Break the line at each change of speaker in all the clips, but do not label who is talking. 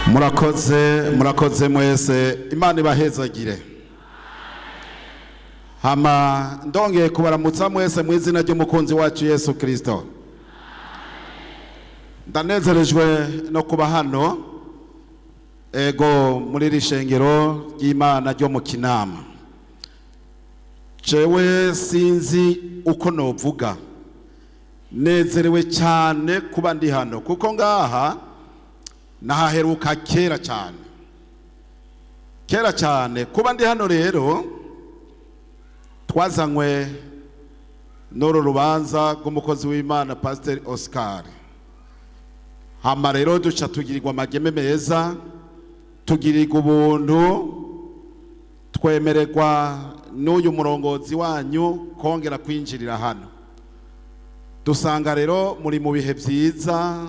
Murakoze, murakoze mwese, Imana ibahezagire. Hama ndongeye kubaramutsa mwese mu izina ry'umukunzi wacu Yesu Kristo. Ndanezerejwe no kuba hano, ego, muri iri shengero ry'Imana ryo mu Kinama. Jewe sinzi uko novuga, nezerewe cyane kuba ndi hano, kuko ngaha nahaheruka kera cyane, kera cyane. Kuba ndi hano rero, twazanywe n'uru rubanza rw'umukozi w'Imana Pasiteri Oscar. Hama rero duca tugirirwa amageme meza, tugirirwa ubuntu, twemererwa n'uyu murongozi wanyu kongera kwinjirira hano. Dusanga rero muri mu bihe byiza,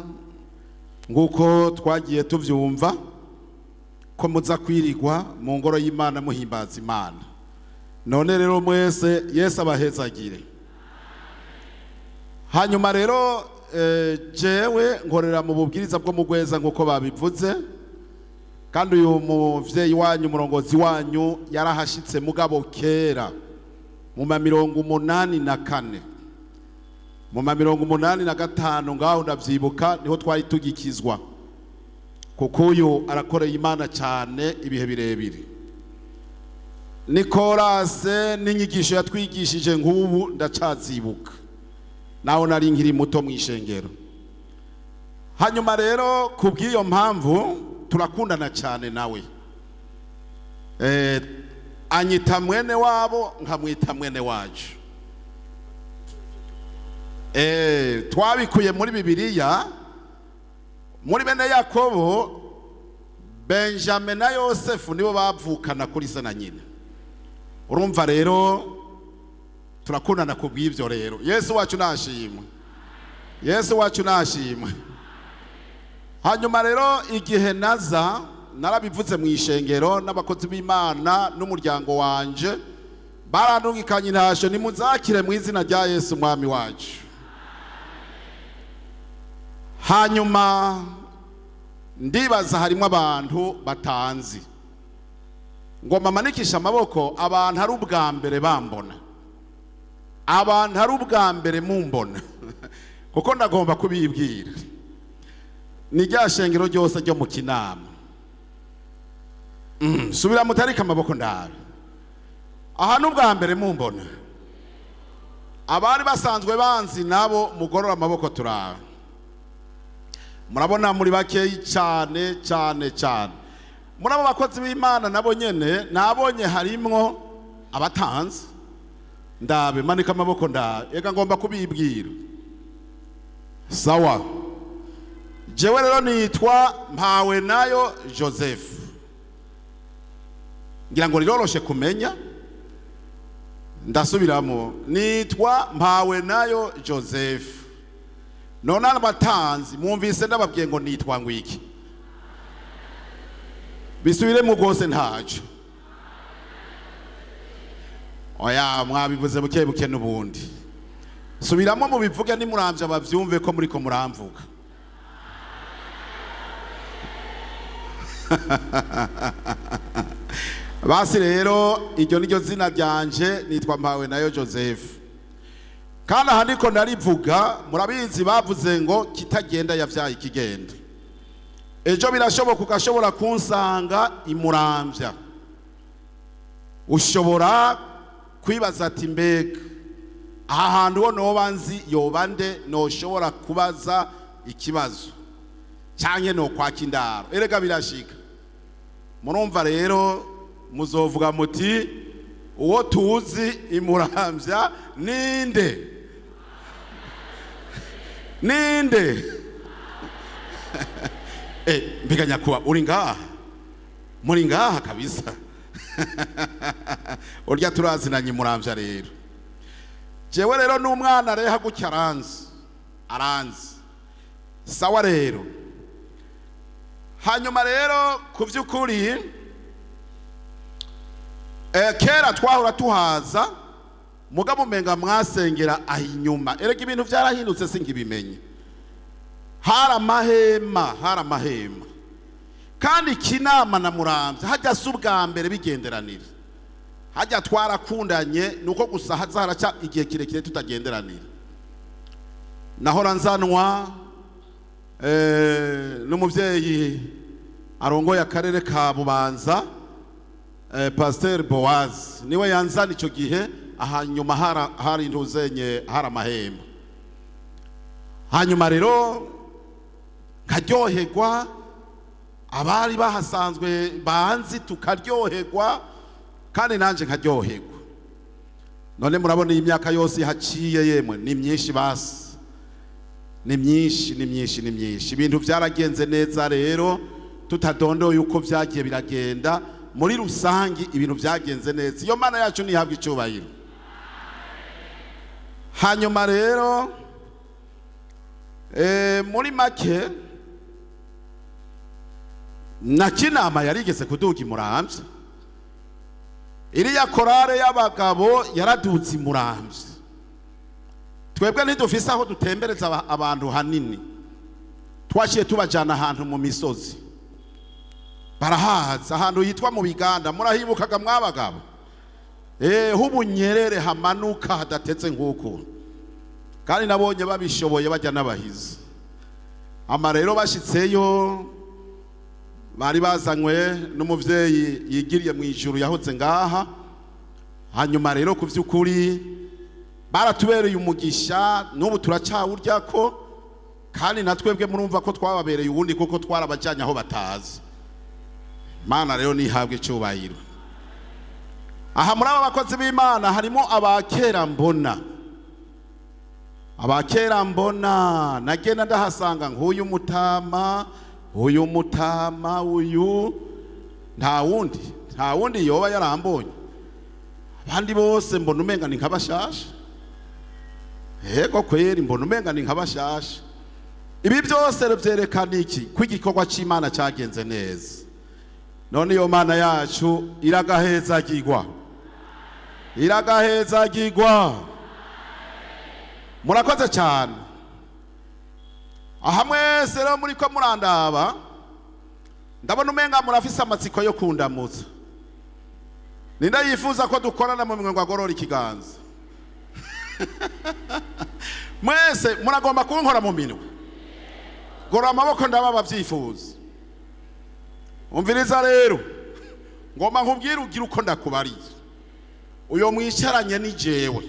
nk'uko twagiye tubyumva ko muza kwirigwa mu ngoro y'Imana muhimbaza Imana. None rero mwese, Yesu abahezagire. Hanyuma rero jewe nkorera mu bubwiriza bwo mu Gweza, nk'uko babivuze, kandi uyu muvyeyi wanyu, umurongozi wanyu, yarahashitse mugabo kera mu ma 84, mu ma 85 ngaho ndavyibuka, niho twari tugikizwa, kuko uyu arakoreye Imana cyane ibihe birebire. Nikorase n'inyigisho yatwigishije nk'ubu ndacazibuka, naho nari nkiri muto mu ishengero. Hanyuma rero ku bw'iyo mpamvu turakundana cyane nawe. Anyita mwene wabo, nkamwita mwene wacu. Twabikuye muri Bibiliya, muri bene Yakobo, Benjamin na Yosefu nibo bavukana kuri se na nyina. Urumva rero turakundana ku bw'ibyo. Rero Yesu wacu nashimwe, Yesu wacu nashimwe. Hanyuma rero igihe naza, narabivuze mu ishengero n'abakozi b'Imana n'umuryango wanje barandungikanye intasho, nimuzakire mu izina rya Yesu Mwami wacu. Hanyuma ndibaza harimo abantu batanzi, ngo mamanikishe amaboko abantu ari ubwa mbere bambona, abantu ari ubwa mbere mumbona, kuko ndagomba kubibwira. Ni rya shengero ryose ryo mu Kinama. Subira mutarike amaboko ndabe. Aha ni ubwa mbere mumbona. Abari basanzwe banzi nabo mugorora amaboko turabe. Murabona muri bakeyi cyane cyane cyane. Muri abo bakozi b'Imana nabo nyene nabonye harimwo abatanzi. Ndabe, manika amaboko ndabe. Ega ngomba kubibwira. Sawa, jewe rero nitwa Mpawe nayo Joseph. Ngira ngo riroroshe kumenya. Ndasubiramo, nitwa Mpawe nayo Joseph. None abatanzi mwumvise ndababwiye ngo nitwa ngwiki? Bisubiremo rwose, ntaco. Oya, mwabivuze buke buke n'ubundi. Subiramo mubivuge nimurambye bavyumve ko muriko muramvuga. Basi rero iryo niryo zina ryanje, nitwa Mpawe nayo Joseph. Kandi aha ndiko ndarivuga, murabizi bavuze ngo kitagenda yavyaye ikigenda. Ejo birashoboka ugashobora kunsanga imuramvya, ushobora kwibaza ati mbega aha hantu ho noba nzi yoba nde noshobora kubaza ikibazo canke nokwaka indaro? Erega birashika. Murumva rero muzovuga muti uwo tuzi imuramvya ninde? Ninde? Mbega nyakuba uri ngaha? Muri ngaha kabisa. Urya turazinanye imuramvya. Rero jewe rero n'umwana reha gutya aranzi, aranzi. Sawa rero. Hanyuma rero ku by'ukuri, kera twahora tuhaza, mugabo umenga mwasengera aho inyuma. Erega ibintu byarahindutse, singibimenye. Hari amahema, hari amahema. Kandi Kinama na Muramvya hajya si ubwa mbere bigenderanira, hajya twarakundanye, nuko gusa haza haraca igihe kirekire tutagenderanira. Nahora nzanwa n'umuvyeyi arongoye akarere ka Bubanza, Pasteur Boaz, niwe yanzana ico gihe. Hanyuma hari intuzenye, hari amahembe. Hanyuma rero nkaryoherwa, abari bahasanzwe banzi tukaryoherwa, kandi nanje nkaryoherwa. None murabona iyi myaka yose haciye, yemwe ni myinshi basi, ni myinshi, ni myinshi, ni myinshi. Ibintu byaragenze neza rero, tutadondoye uko byagiye biragenda. Muri rusangi ibintu byagenze neza. Iyo Mana yacu ntihabwa icyubahiro. Hanyuma rero muri make, na Kinama yarigeze kuduga Imuramvya. Iriya korale y'abagabo yaradutse Imuramvya. Twebwe ntidufise aho dutembereza abantu hanini, twaciye tubajana ahantu mu misozi, barahaza, ahantu yitwa mu Biganda. Murahibukaga mwabagabo? H'ubunyerere hamanuka hadatetse nk'uku. Kandi nabonye babishoboye bajya n'abahizi. Ama rero bashitseyo, bari bazanywe n'umuvyeyi yigiriye mu ijuru yahoze ngaha. Hanyuma rero ku vy'ukuri baratubereye umugisha, n'ubu turacawurya ko. Kandi na twebwe murumva ko twababereye uwundi, kuko twarabajanye aho batazi. Mana rero nihabwe icyubahiro. Aha muri aba bakozi b'Imana harimo abakera mbona, abakera mbona nagenda ndahasanga nk'uyu mutama, uyu mutama uyu, nta wundi, nta wundi yoba yarambonye. Abandi bose mbona umenga ni nk'abashasha. Yego kweri, mbona umenga ni nk'abashasha. Ibi byose rero byerekana iki? Ko igikorwa cy'Imana cyagenze neza. None iyo Mana yacu iragahezagirwa, iragahezagirwa. Murakoze cyane. Aha mwese rero muri ko murandaba, ndabona umenga murafise amatsiko yo kundamutsa. Ninde yifuza ko dukorana mu minwe ngo agorore ikiganza? Mwese muragomba kunkora mu minwe? Gorora amaboko ndaba abavyifuza. Umviriza rero, ngomba nkubwire ugira uko ndakubariye. Uyo mwicaranye ni jewe.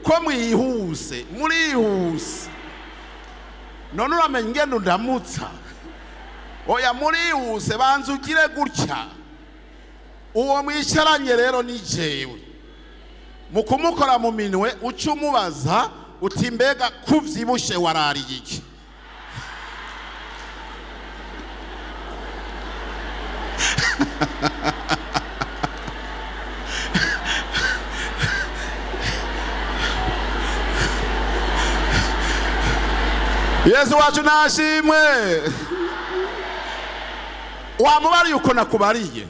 Ko mwihuse, murihuse. None uramenya ingene undamutsa? Oya, murihuse, banza ugire gutya. Uwo mwicaranye rero ni jewe. Mu kumukora mu minwe uca umubaza uti: "Mbega kuvyibushe warariye iki?" Yesu wacu nashimwe. Wamubariye uko nakubariye?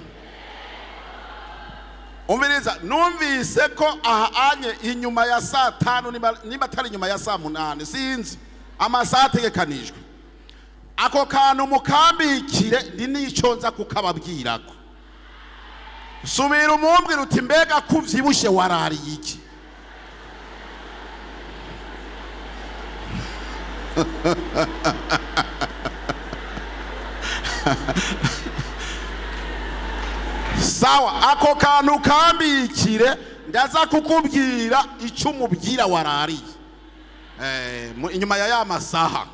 Umviriza, numvise ko aha anye inyuma ya saa 5, niba atari inyuma ya saa 8, sinzi amasaha ategekanijwe. Ako kantu mukambikire, ni nico nza kukababwirako. Subira umumbwira uti: "Mbega kuvyibushe warariye iki?" Sawa, ako kantu kambikire, ndaza kukubwira icyo umubwira warariye. Inyuma ya masaha.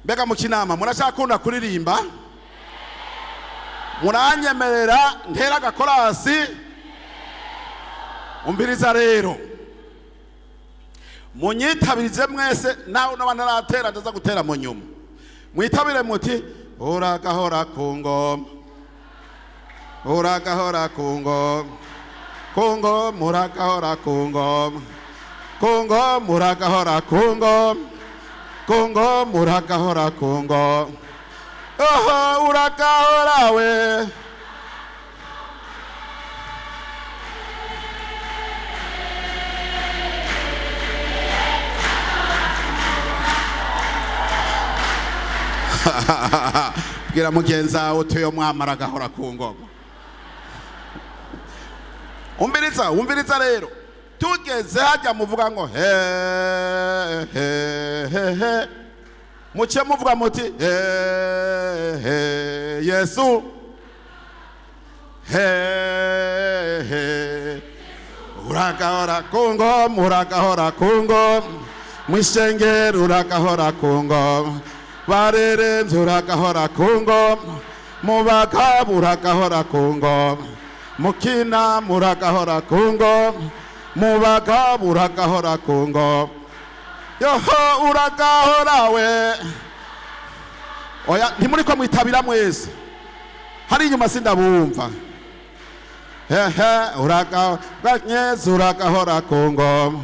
Mbega mu Kinama muracyakunda kuririmba? Muranyemerera ntera agakorasi? Umviriza rero, munyitabirize mwese. Nawe naba ntaratera, ndaza gutera mu nyuma. Mwitabire muti: "Uragahora ku ngoma, uragahora ku ngoma, ku ngoma, uragahora ku ngoma, ku ngoma, uragahora ku ngoma, ku ngoma, uragahora ku ngoma, oho uragahora we." Bwira mugenzi wawe utuye mwamara agahora ku ngoma. Umviriza, umviriza rero, tugeze hajya muvuga ngo he he he he, muce muvuga muti he he Yesu, he he, uragahora ku ngoma, uragahora ku ngoma, mwishengero uragahora ku ngoma, bareremvye uragahora ku ngoma, mu bagabo uragahora ku ngoma, mukina muragahora ku ngoma, mu bagabo uragahora ku ngoma, yoho uragahora we. Oya, ntimuriko mwitabira mwese, hari inyuma sindabumva. Hehe, uragahora, uragahora ku ngoma,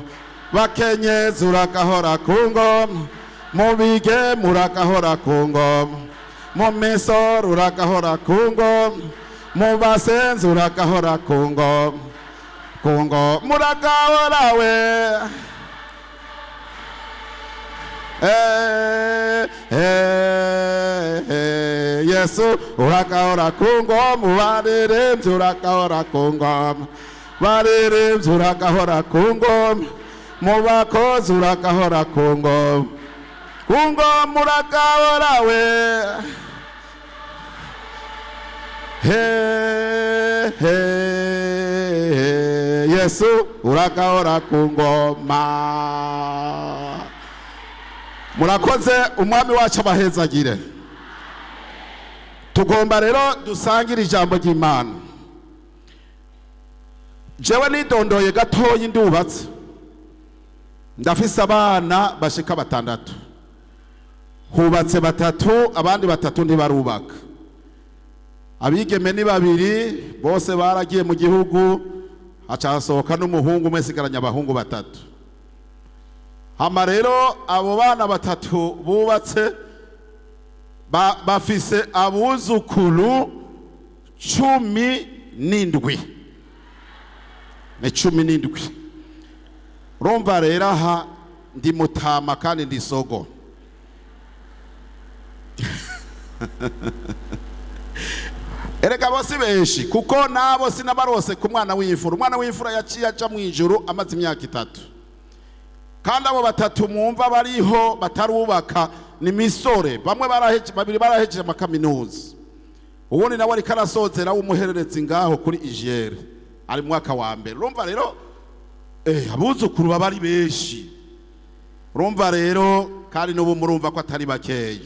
bakenyezi uragahora ku ngoma, mu bige muragahora ku ngoma, mu misoro uragahora ku ngoma, mu basenzi uragahora ku ngoma, ku ngoma muragahora we. Yesu uragahora ku ngoma, bareremvye uragahora ku ngoma, bareremvye uragahora ku ngoma, mu bakozi uragahora ku ngoma, ku ngoma uragahora we. He he, Yesu uragahora ku ngoma. Murakoze, umwami wacu abahezagire. Tugomba rero dusangire ijambo ry'Imana. Jewe nidondoye gatoyi, ndubatse, ndafise abana bashika 6, hubatse 3, abandi 3 ntibarubaka. Abigeme ni 2, bose baragiye mu gihugu, haca hasohoka n'umuhungu umwe, sigaranye abahungu 3. Hama rero abo bana 3 bubatse bafise abuzukuru 17. Ni 17. Urumva rero aha ndi mutama kandi ndi sogo. Erega bose benshi, kuko nabo sinabarose ku mwana w'imfura. Umwana w'imfura yaciye aja mu ijuru amaze imyaka 3. Kandi abo 3 mwumva bariho batarubaka ni misore, bamwe baraheje, 2 baraheje amakaminuza, uwundi nawe ariko arasozera w'umuhererezi ngaho kuri IGR, ari mu mwaka wa mbere. Urumva rero abuzukuru baba ari benshi. Urumva rero kandi n'ubu murumva ko atari bakeya.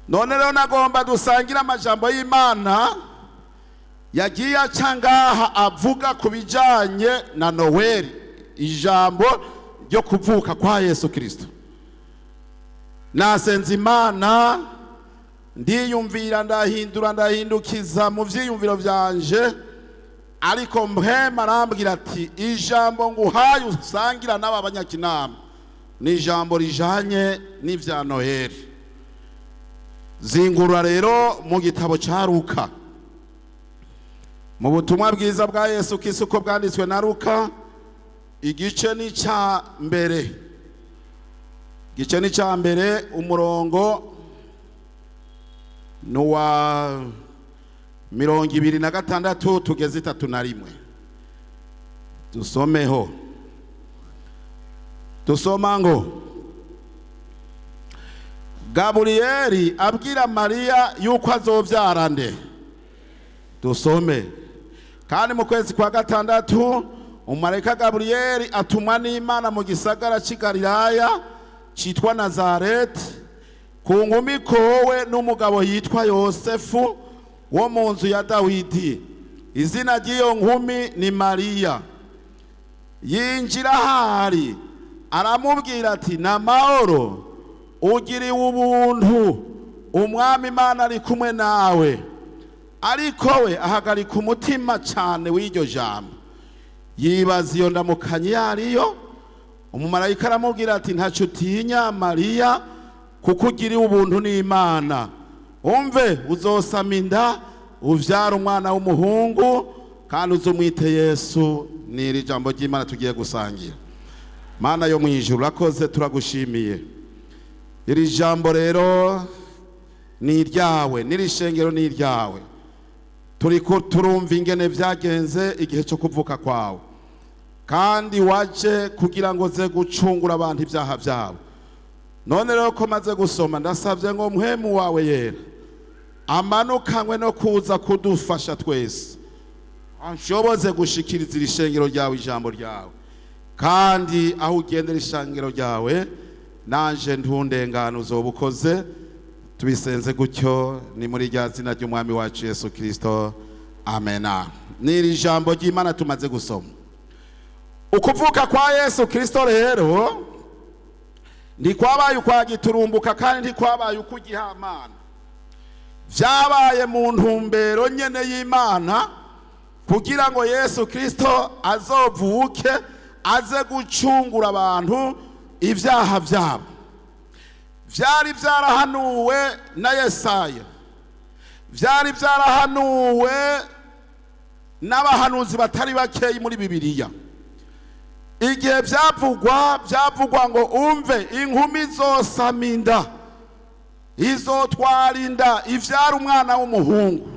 None rero nagomba dusangira amajambo y'Imana yagiye aca ngaha avuga ku bijanye na Noel, ijambo ryo kuvuka kwa Yesu Kristo. Nasenze Imana, ndiyumvira, ndahindura, ndahindukiza mu vyiyumviro vyanje, ariko mpema arambwira ati ijambo nguhaye usangira n'aba banyakinama ni ijambo rijanye n'ivya Noel. Zingura rero mu gitabo ca Luka, mu butumwa bwiza bwa Yesu Kristo uko bwanditswe na Luka, igice ni ca mbere, igice ni ca mbere, umurongo ni uwa 26 tugeze 31. Tusomeho, dusoma ngo Gaburiyeli abwira Mariya yuko azovyara nde? Dusome. Kandi mu kwezi kwa 6 umumarayika Gaburiyeli atumwa n'Imana mu gisagara c'i Galilaya citwa Nazareti, ku nkumi kowe n'umugabo yitwa Yosefu wo mu nzu ya Dawidi. Izina ry'iyo nkumi ni Mariya. Yinjira ahari aramubwira ati na mahoro, ugiriwe ubuntu, umwami Imana ari kumwe nawe. Ariko we ahagarika umutima cyane w'iryo jambo, yibaza iyo ndamukanye yariyo. Umumarayika aramubwira ati ntacyo utinya Mariya, kuko ugiriwe ubuntu n'Imana. Umve, uzosama inda uvyara umwana w'umuhungu, kandi uzumwite Yesu. Ni iri jambo ry'Imana tugiye gusangira. Mana yo mu ijuru, urakoze, turagushimiye. Iri jambo rero Ni iryawe, n'iri shengero ni iryawe. Turiko turumva ingene vyagenze igihe cyo kuvuka kwawe, kandi waje kugira ngo ze gucungura abantu ibyaha byabo. None rero ko maze gusoma, ndasabye ngo Mpwemu wawe Yera amanukanywe no kuza kudufasha twese, anshoboze gushikiriza iri shengero ryawe ijambo ryawe, kandi aho ugendera ishengero ryawe nanje ntundengane, uzoba ukoze. Tubisenze gutyo, ni muri rya zina ry'Umwami wacu Yesu Kirisito, amena. N'iri jambo ry'Imana tumaze gusoma, ukuvuka kwa Yesu Kirisito rero ntikwabaye ukwa giturumbuka, kandi ntikwabaye uk'igihamana. Vyabaye mu ntumbero nyene y'Imana kugira ngo Yesu Kirisito azovuke aze gucungura abantu ibyaha byabo. Vyari vyarahanuwe na Yesaya, vyari vyarahanuwe n'abahanuzi batari bakeyi muri Bibiliya. Igihe byavugwa, byavugwa ngo umve, inkumi izosama inda, izotwara inda, ivyara umwana w'umuhungu.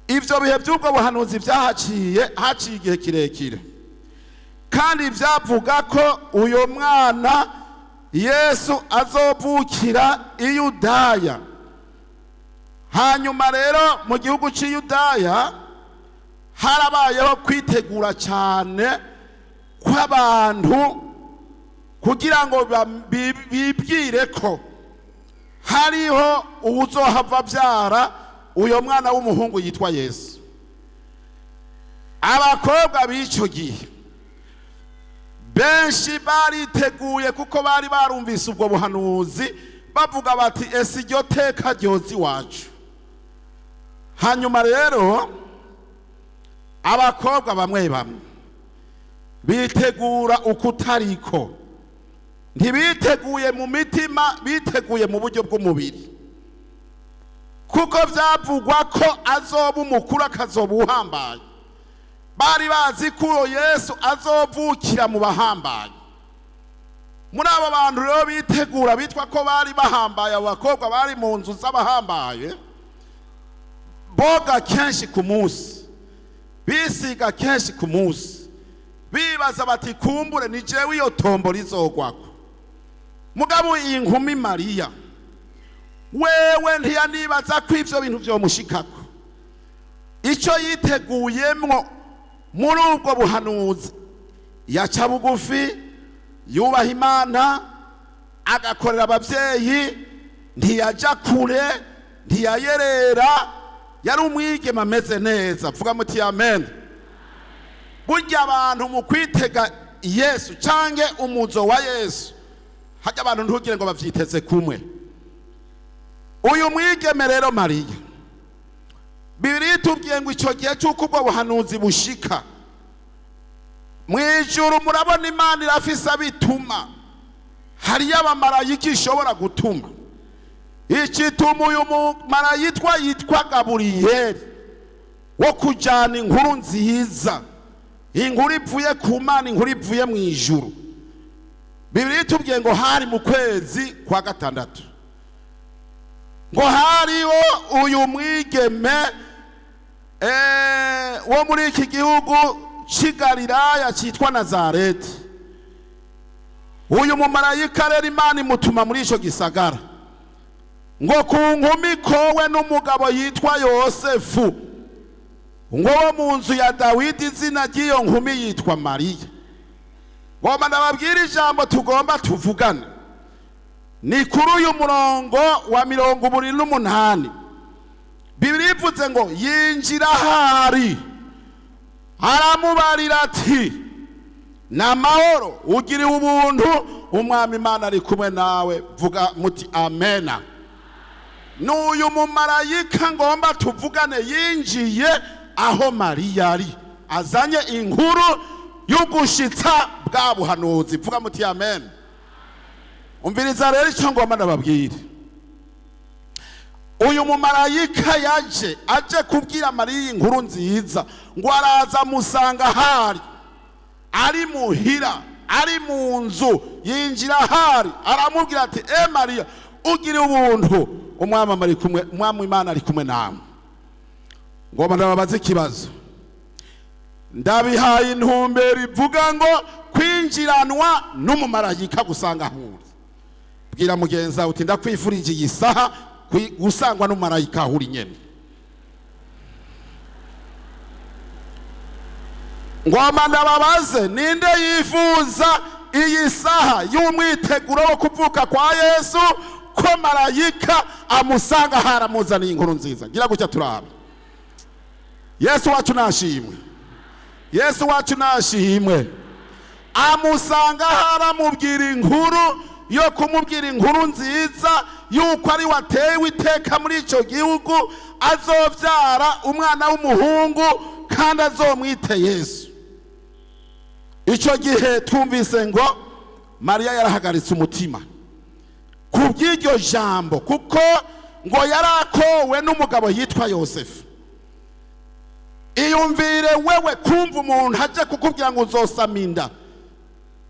Ivyo bihe by'ubwo buhanuzi byahaciye, haciye igihe kirekire, kandi byavuga ko uyo mwana Yesu azovukira i Yudaya. Hanyuma rero mu gihugu cy'i Yudaya harabayeho kwitegura cyane kw'abantu kugira ngo bibwire ko hariho uwuzohava abyara uyo mwana w'umuhungu yitwa Yesu. Abakobwa b'icyo gihe benshi bariteguye, kuko bari barumvise ubwo buhanuzi, bavuga bati: "Ese iryo teka ryoza iwacu?" Hanyuma rero abakobwa bamwe bamwe bitegura ukutariko, ntibiteguye mu mitima, biteguye mu buryo bw'umubiri, kuko byavugwa ko azoba umukuru, akazoba uhambaye. Bari bazi ko uwo Yesu azovukira mu bahambaye. Muri abo bantu rero bitegura, bitwa ko bari bahambaye, abo bakobwa bari mu nzu z'abahambaye, boga kenshi ku munsi, bisiga kenshi ku munsi, bibaza bati: "Kumbure ni jewe iyo tombo rizogwako." Mugabo iyi nkumi Mariya wewe ntiyanibaza ko ivyo bintu vyomushikako. Icyo yiteguyemwo muri ubwo buhanuzi, yaca bugufi, yubaha Imana, agakorera ababyeyi, ntiyaja kure, ntiyayerera, yari umwigeme ameze neza. Vuga muti amen. Burya abantu mu kwitega Yesu cange umuzo wa Yesu, hajya abantu ntugire ngo bavyiteze kumwe. Uyu mwigeme rero Mariya, Bibiliya itubwiye ngo icyo gihe cy'uko ubwo buhanuzi bushika mu ijuru, murabona Imana irafise abituma, hariyo abamarayika ishobora gutuma. Ikituma uyu mumarayitwa yitwa Gaburiyeli wo kujyana inkuru nziza, inkuru ivuye ku Mana, inkuru ivuye mu ijuru. Bibiliya itubwiye ngo hari mu kwezi kwa gatandatu, ngo hariho uyu mwigeme wo muri iki gihugu cy'i Galilaya cyitwa Nazareti. Uyu mumarayika rero Imana imutuma muri icyo gisagara, ngo ku nkumi kowe n'umugabo yitwa Yosefu, ngo wo mu nzu ya Dawidi, izina ry'iyo nkumi yitwa Mariya. Ngomba ndababwira ijambo tugomba tuvugane, ni kuri uyu murongo wa 28. Bibiliya ivuze ngo yinjira ahari, aramubarira ati: "Ni amahoro, ugiriwe ubuntu, Umwami Imana ari kumwe nawe." Vuga muti amena. N'uyu mumarayika ngomba tuvugane yinjiye aho Mariya ari, azanye inkuru y'ugushitsa bwa buhanuzi. Vuga muti amen. Umviriza rero icyo ngomba ndababwire. Uyu mumarayika yaje aje kubwira Mariya inkuru nziza, ngo araza amusanga ahari, ari muhira, ari mu nzu, yinjira ahari, aramubwira ati: "E Mariya, ugira ubuntu." Umwami ari kumwe, Umwami Imana ari kumwe namwe. Ngomba ndababaza ikibazo, ndabihaye intumbero ivuga ngo kwinjiranwa n'umumarayika gusanga ahuri. Bwira mugenzi wawe uti ndakwifurije iyi saha gusangwa n'umumarayika ahuri nyene. Ngomba ndababaze, ninde yifuza iyi saha y'umwiteguro wo kuvuka kwa Yesu ko marayika amusanga haramuzaniye inkuru nziza? Gira gutya turabe. Yesu wacu nashimwe, Yesu wacu nashimwe. Amusanga haramubwira inkuru yo kumubwira inkuru nziza yuko ari watewe iteka muri icyo gihugu, azobyara umwana w'umuhungu kandi azomwite Yesu. Icyo gihe twumvise ngo Mariya yarahagaritse umutima ku bw'iryo jambo, kuko ngo yarakowe n'umugabo yitwa Yosefu. Iyumvire wewe kumva umuntu aje kukubwira ngo uzosama inda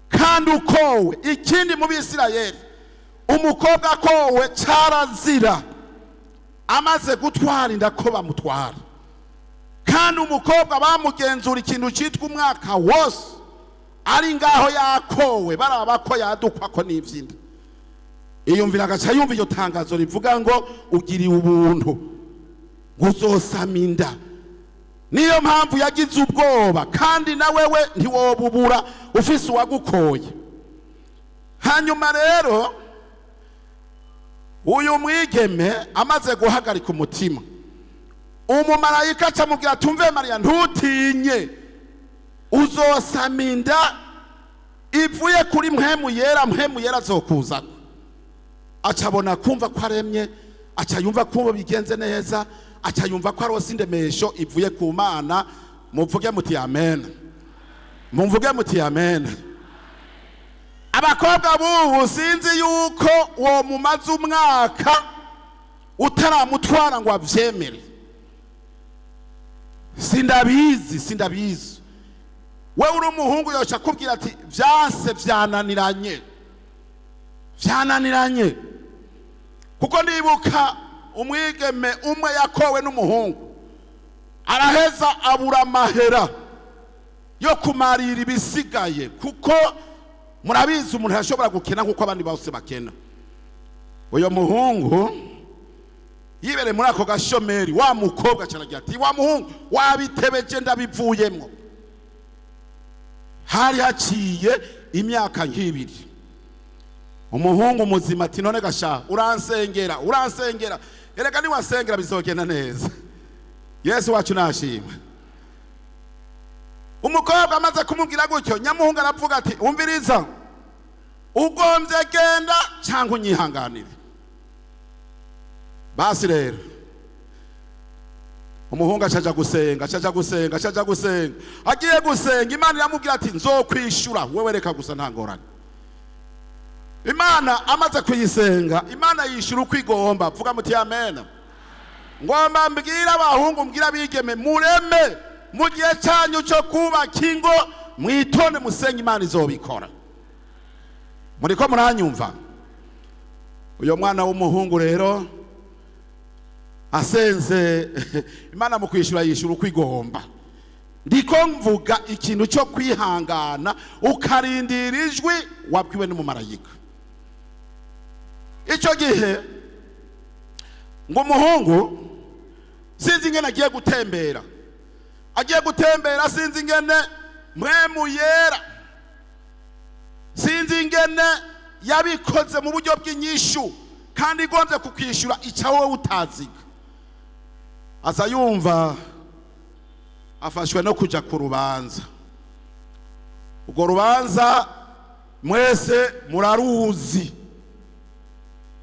kandi ukowe. Ikindi mu Bisirayeli umukobwa akowe cyarazira, amaze gutwara inda ko bamutwara, kandi umukobwa bamugenzura ikintu cyitwa umwaka wose ari ngaho yakowe, baraba ko yadukwa ko n'ibyinda. Iyumvira agaca yumva iryo tangazo rivuga ngo ugiriwe ubuntu ngo uzosama inda. Niyo mpamvu yagize ubwoba, kandi na wewe ntiwobubura ufise uwagukoye. Hanyuma rero uyu mwigeme amaze guhagarika umutima, umumarayika acamubwira tumve Mariya ntutinye, uzosama inda ivuye kuri Mpwemu Yera, Mpwemu Yera azokuzako. Acabona kumva ko aremye, aca yumva ko bigenze neza, aca yumva ko arose indemesho ivuye ku Mana. Muvuge muti amen, muvuge muti amen. Abakobwa bubu sinzi yuko uwo mumaze umwaka utaramutwara ngo avyemere, sindabizi, sindabizi. Wewe uri umuhungu yoca akubwira ati vyanse, vyananiranye, vyananiranye. Kuko ndibuka umwigeme umwe yakowe n'umuhungu, araheza abura amahera yo kumarira ibisigaye, kuko murabizi umuntu arashobora gukena nkuko abandi bose bakena. Uyo muhungu yibere muri ako gashomeri, wa mukobwa caragira ati wa muhungu wabitebeje ndabivuyemwo. Hari haciye imyaka nk'ibiri, umuhungu muzima ati none gasha uransengera, uransengera, erega niwasengera bizogenda neza. Yesu wacu nashimwe. Umukobwa amaze kumubwira gutyo, nyamuhungu aravuga ati umviriza, ugombye genda cyangwa unyihanganire. Basi rero umuhungu acaja gusenga, acaja gusenga, acaja gusenga. Agiye gusenga, Imana iramubwira ati nzokwishura wewe, reka gusa nta ngorane. Imana amaze kuyisenga, Imana yishura uko igomba. Vuga muti amen. Ngomba mbwira abahungu, mbwira abigeme, mureme mu gihe cyanyu cyo kubaka ingo, mwitonde musenge, Imana izobikora. Muriko muranyumva? Uyo mwana w'umuhungu rero asenze, Imana mu kwishura yishura uko igomba. Ndiko mvuga ikintu cyo kwihangana ukarindira ijwi wabwiwe n'umumarayika. Icyo gihe ngo umuhungu sinzi ingene agiye gutembera, agiye gutembera sinzi ingene Mpwemu Yera, sinzi ingene yabikoze mu buryo bw'inyishu, kandi igombye kukwishura icyo wowe utaziga. Aza yumva afashwe no kuja ku rubanza. Urwo rubanza mwese muraruzi,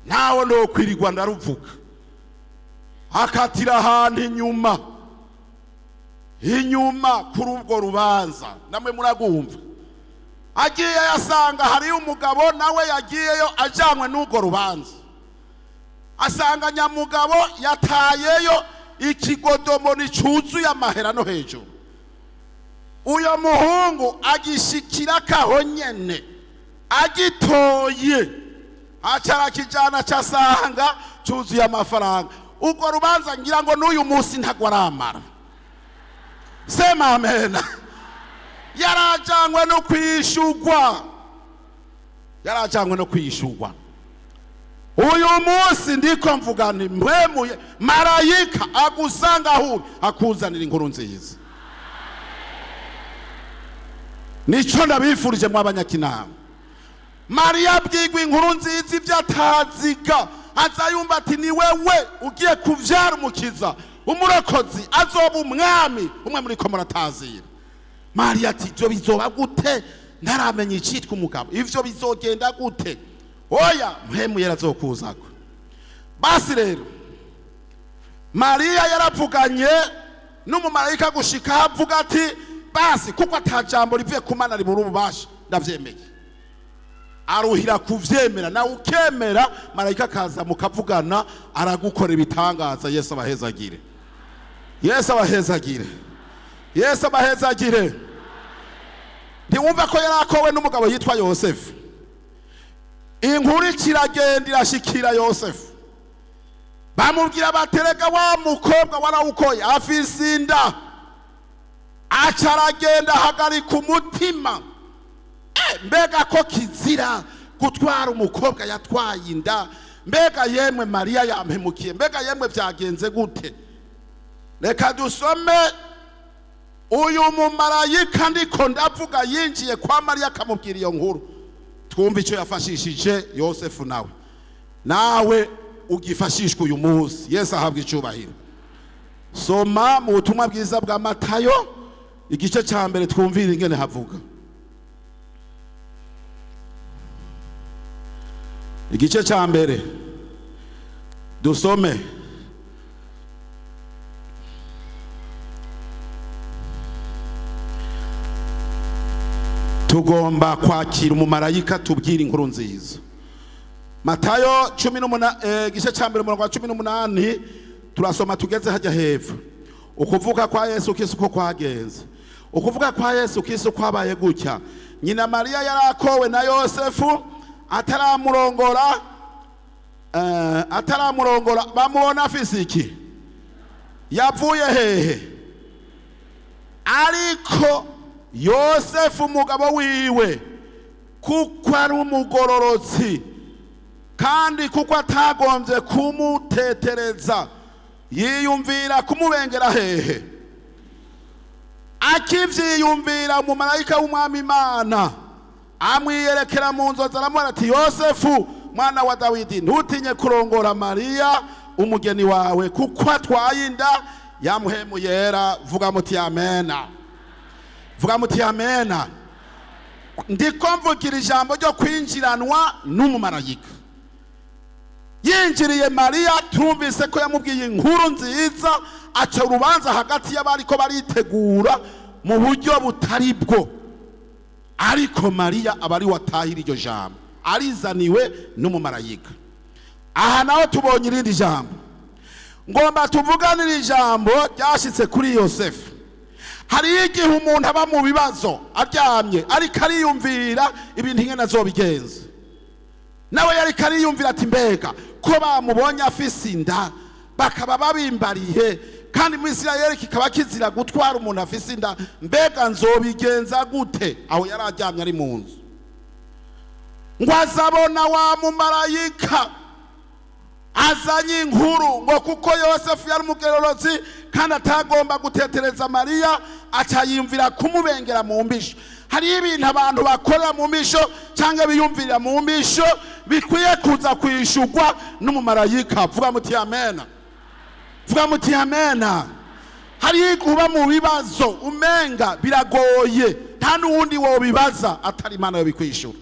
ntawe ndokwirirwa ndaruvuga. Akatira ahantu inyuma inyuma kuri urwo rubanza, namwe muragumva. Agiye yasanga hariyo umugabo nawe yagiyeyo ajanywe n'urwo rubanza, asanga nyamugabo yatayeyo ikigodomoni cyuzuye amahera no hejuru. Uyo muhungu agishikira kaho nyene agitoye, acarakijana casanga Cyuzuye amafaranga. Urwo rubanza ngira ngo n'uyu munsi ntabwo aramara. Sema amena. Yarajanywe no kwishugwa, yarajanywe no kwishugwa. Uyu munsi ndiko mvuga nti mpwemuye marayika agusanga aho uri, akuzanira inkuru nziza. Nico ndabifurije mwa abanyakinama. Mariya abwirwa inkuru nziza, ibyo ataziga, aza yumva ati: "Ni wewe ugiye kuvyara umukiza, umurokozi, azoba umwami umwe muri ko muratazira." Mariya ati: "Ivyo bizoba gute ntaramenya icitwa umugabo? Ivyo bizogenda gute?" Oya, Mpwemu Yera azokuzako. Basi rero Mariya yaravuganye n'umumarayika gushika avuga ati: "Basi kuko ata jambo rivuye ku Mana ribura ububasha, ndavyemeye." Aruhira kuvyemera. Nawe ukemera, marayika akaza mukavugana, aragukora ibitangaza. Yesu abahezagire, Yesu abahezagire, Yesu abahezagire. Ntiwumva ko yari akowe n'umugabo yitwa Yosefu? Inkuru kiragenda irashikira Yosefu, bamubwira baterega wa mukobwa warawukoye afise inda. Aca aragenda ahagarika umutima. Mbega ko kizira gutwara umukobwa yatwaye inda? Mbega yemwe Mariya yampemukiye? Mbega yemwe byagenze gute? Reka dusome. Uyu mumarayika ndiko ndavuga yinjiye kwa Mariya akamubwira iyo nkuru, twumve icyo yafashishije Yosefu. Nawe ugifashishwa uyu munsi. Yesu ahabwa icyubahiro. Soma mu butumwa bwiza bwa Matayo igice cya mbere, twumvire ingene havuga. Igice cya mbere, dusome. Tugomba kwakira umumarayika tubwira inkuru nziza. Matayo 18, igice cya mbere, umurongo wa 18, turasoma tugeze hajya hepfo. Ukuvuka kwa Yesu Kristo uko kwagenze. Ukuvuka kwa Yesu Kristo kwabaye gutya: nyina Mariya yarakowe na Yosefu, ataramurongora bamubona afise iki? Yavuye hehe? Ariko Yosefu umugabo wiwe, kuko ari umugororotsi kandi kuko atagombye kumutetereza, yiyumvira kumubengera hehe? Akivyiyumvira, umumarayika w'Umwami Imana amwiyerekera mu nzozi, aramubwira ati: "Yosefu mwana wa Dawidi, ntutinye kurongora Mariya umugeni wawe, kuko atwaye inda ya Mpwemu Yera." Vuga muti amena, vuga muti amena. Ndiko mvugira ijambo ryo kwinjiranwa n'umumarayika. Yinjiriye Mariya, tumvise ko yamubwiye inkuru nziza, aca urubanza hagati y'abariko baritegura mu buryo butari bwo, ariko Mariya aba ari watahira iryo jambo arizaniwe n'umumarayika. Aha naho tubonye irindi jambo. Ngomba tuvuganire ijambo ryashitse kuri Yosefu. Hariyo igihe umuntu aba mu bibazo aryamye, ariko ariyumvira ibintu ingene azobigenza. Nawe yariko ariyumvira ati: "Mbega ko bamubonye afise inda, bakaba babimbariye, kandi mu Isirayeli kikaba kizira gutwara umuntu afise inda, mbega nzobigenza gute?" Aho yari aryamye ari mu nzu, ngo azabona wa mumarayika azanye inkuru ngo kuko Yosefu yari umugororotsi kandi atagomba gutetereza Mariya, aca yiyumvira kumubengera mu mbisho. Hariyo ibintu abantu bakorera mu mbisho cyangwa biyumvira mu mbisho bikwiye kuza kwishurwa n'umumarayika. Vuga muti amena, vuga muti amena. Hariyo kuba mu bibazo umenga biragoye, nta n'uwundi wobibaza atari Imana yobikwishura.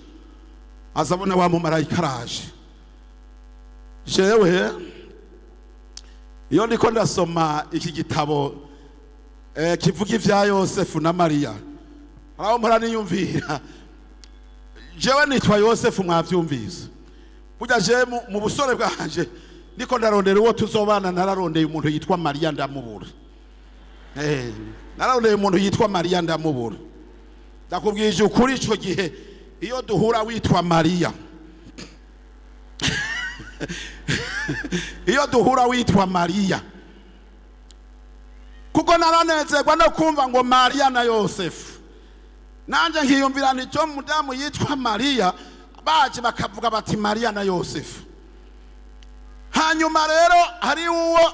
Azabona wa mumarayika araje. Jewe iyo ndiko ndasoma iki gitabo kivuga ivya Yosefu na Mariya, haraho mpora niyumvira. Jewe nitwa Yosefu, mwavyumvise. Burya jewe mu busore bwanje ndiko ndarondera uwo tuzobana, nararondeye umuntu yitwa Mariya ndamubura. Nararondeye umuntu yitwa Mariya ndamubura. Ndakubwije ukuri, ico gihe iyo duhura witwa Mariya. Iyo duhura witwa Mariya, kuko naranezerwa no kumva ngo Mariya na Yosefu, nanjye nkiyumvira nicyo mudamu yitwa Mariya, baje bakavuga bati Mariya na Yosefu. Hanyuma rero hari uwo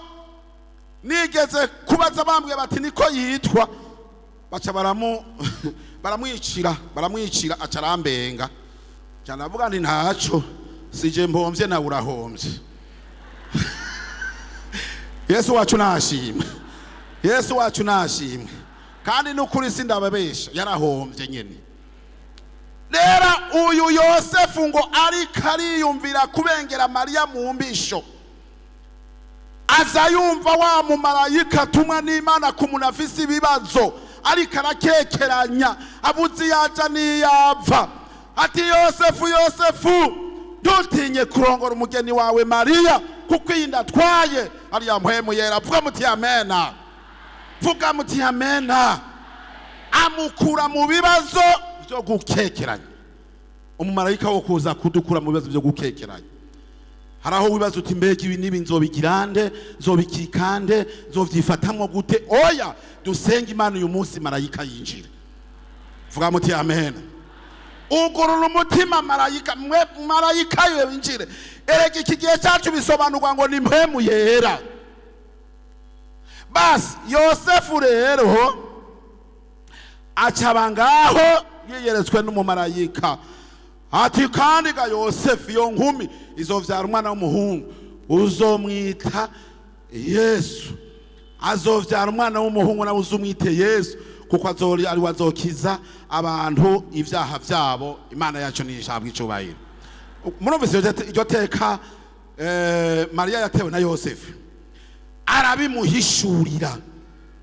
nigeze kubaza, bambwiye bati niko yitwa, baca baramwicira, aca arambenga cyane, avuga nti ntaco sije mpombye nawe urahombye. Yesu wacu nashimwe, Yesu wacu nashimwe. Kandi n'ukuri sindababesha, yarahombye nyene. Rero uyu Yosefu ngo ariko ariyumvira kubengera Mariya mu mbisho, aza yumva wa mumarayika atumwa n'Imana ku muntu afise ibibazo, ariko arakekeranya, abuze iyaja n'iyava, ati Yosefu, Yosefu, ntutinye kurongora umugeni wawe Mariya, kuko iyi nda atwaye ari ya mpwemu yera. Vuga muti amena, vuga muti amena. Amukura mu bibazo byo gukekeranya. Umumarayika wo kuza kudukura mu bibazo byo gukekeranya. Hari aho wibaza uti mbega ibi n'ibi nzobigirande, nzobikikande, nzovyifatamwo gute? Oya, dusenge Imana uyu munsi marayika yinjire. Vuga muti amen. Ugurura umutima marayika, mwe marayika yinjire. Erega iki gihe cyacu bisobanurwa ngo ni mpwemu yera. Basi Yosefu rero acaba ngaho yiyeretswe n'umumarayika, ati kandi ga Yosefu, iyo nkumi izovyara umwana w'umuhungu, uzomwita Yesu. Azovyara umwana w'umuhungu nawe uzumwite Yesu, kuko azori ari we azokiza abantu ivyaha vyabo. Imana yacu nishabwa icubahiro. Murumvise iryo teka Mariya yatewe na Yosefu, arabimuhishurira.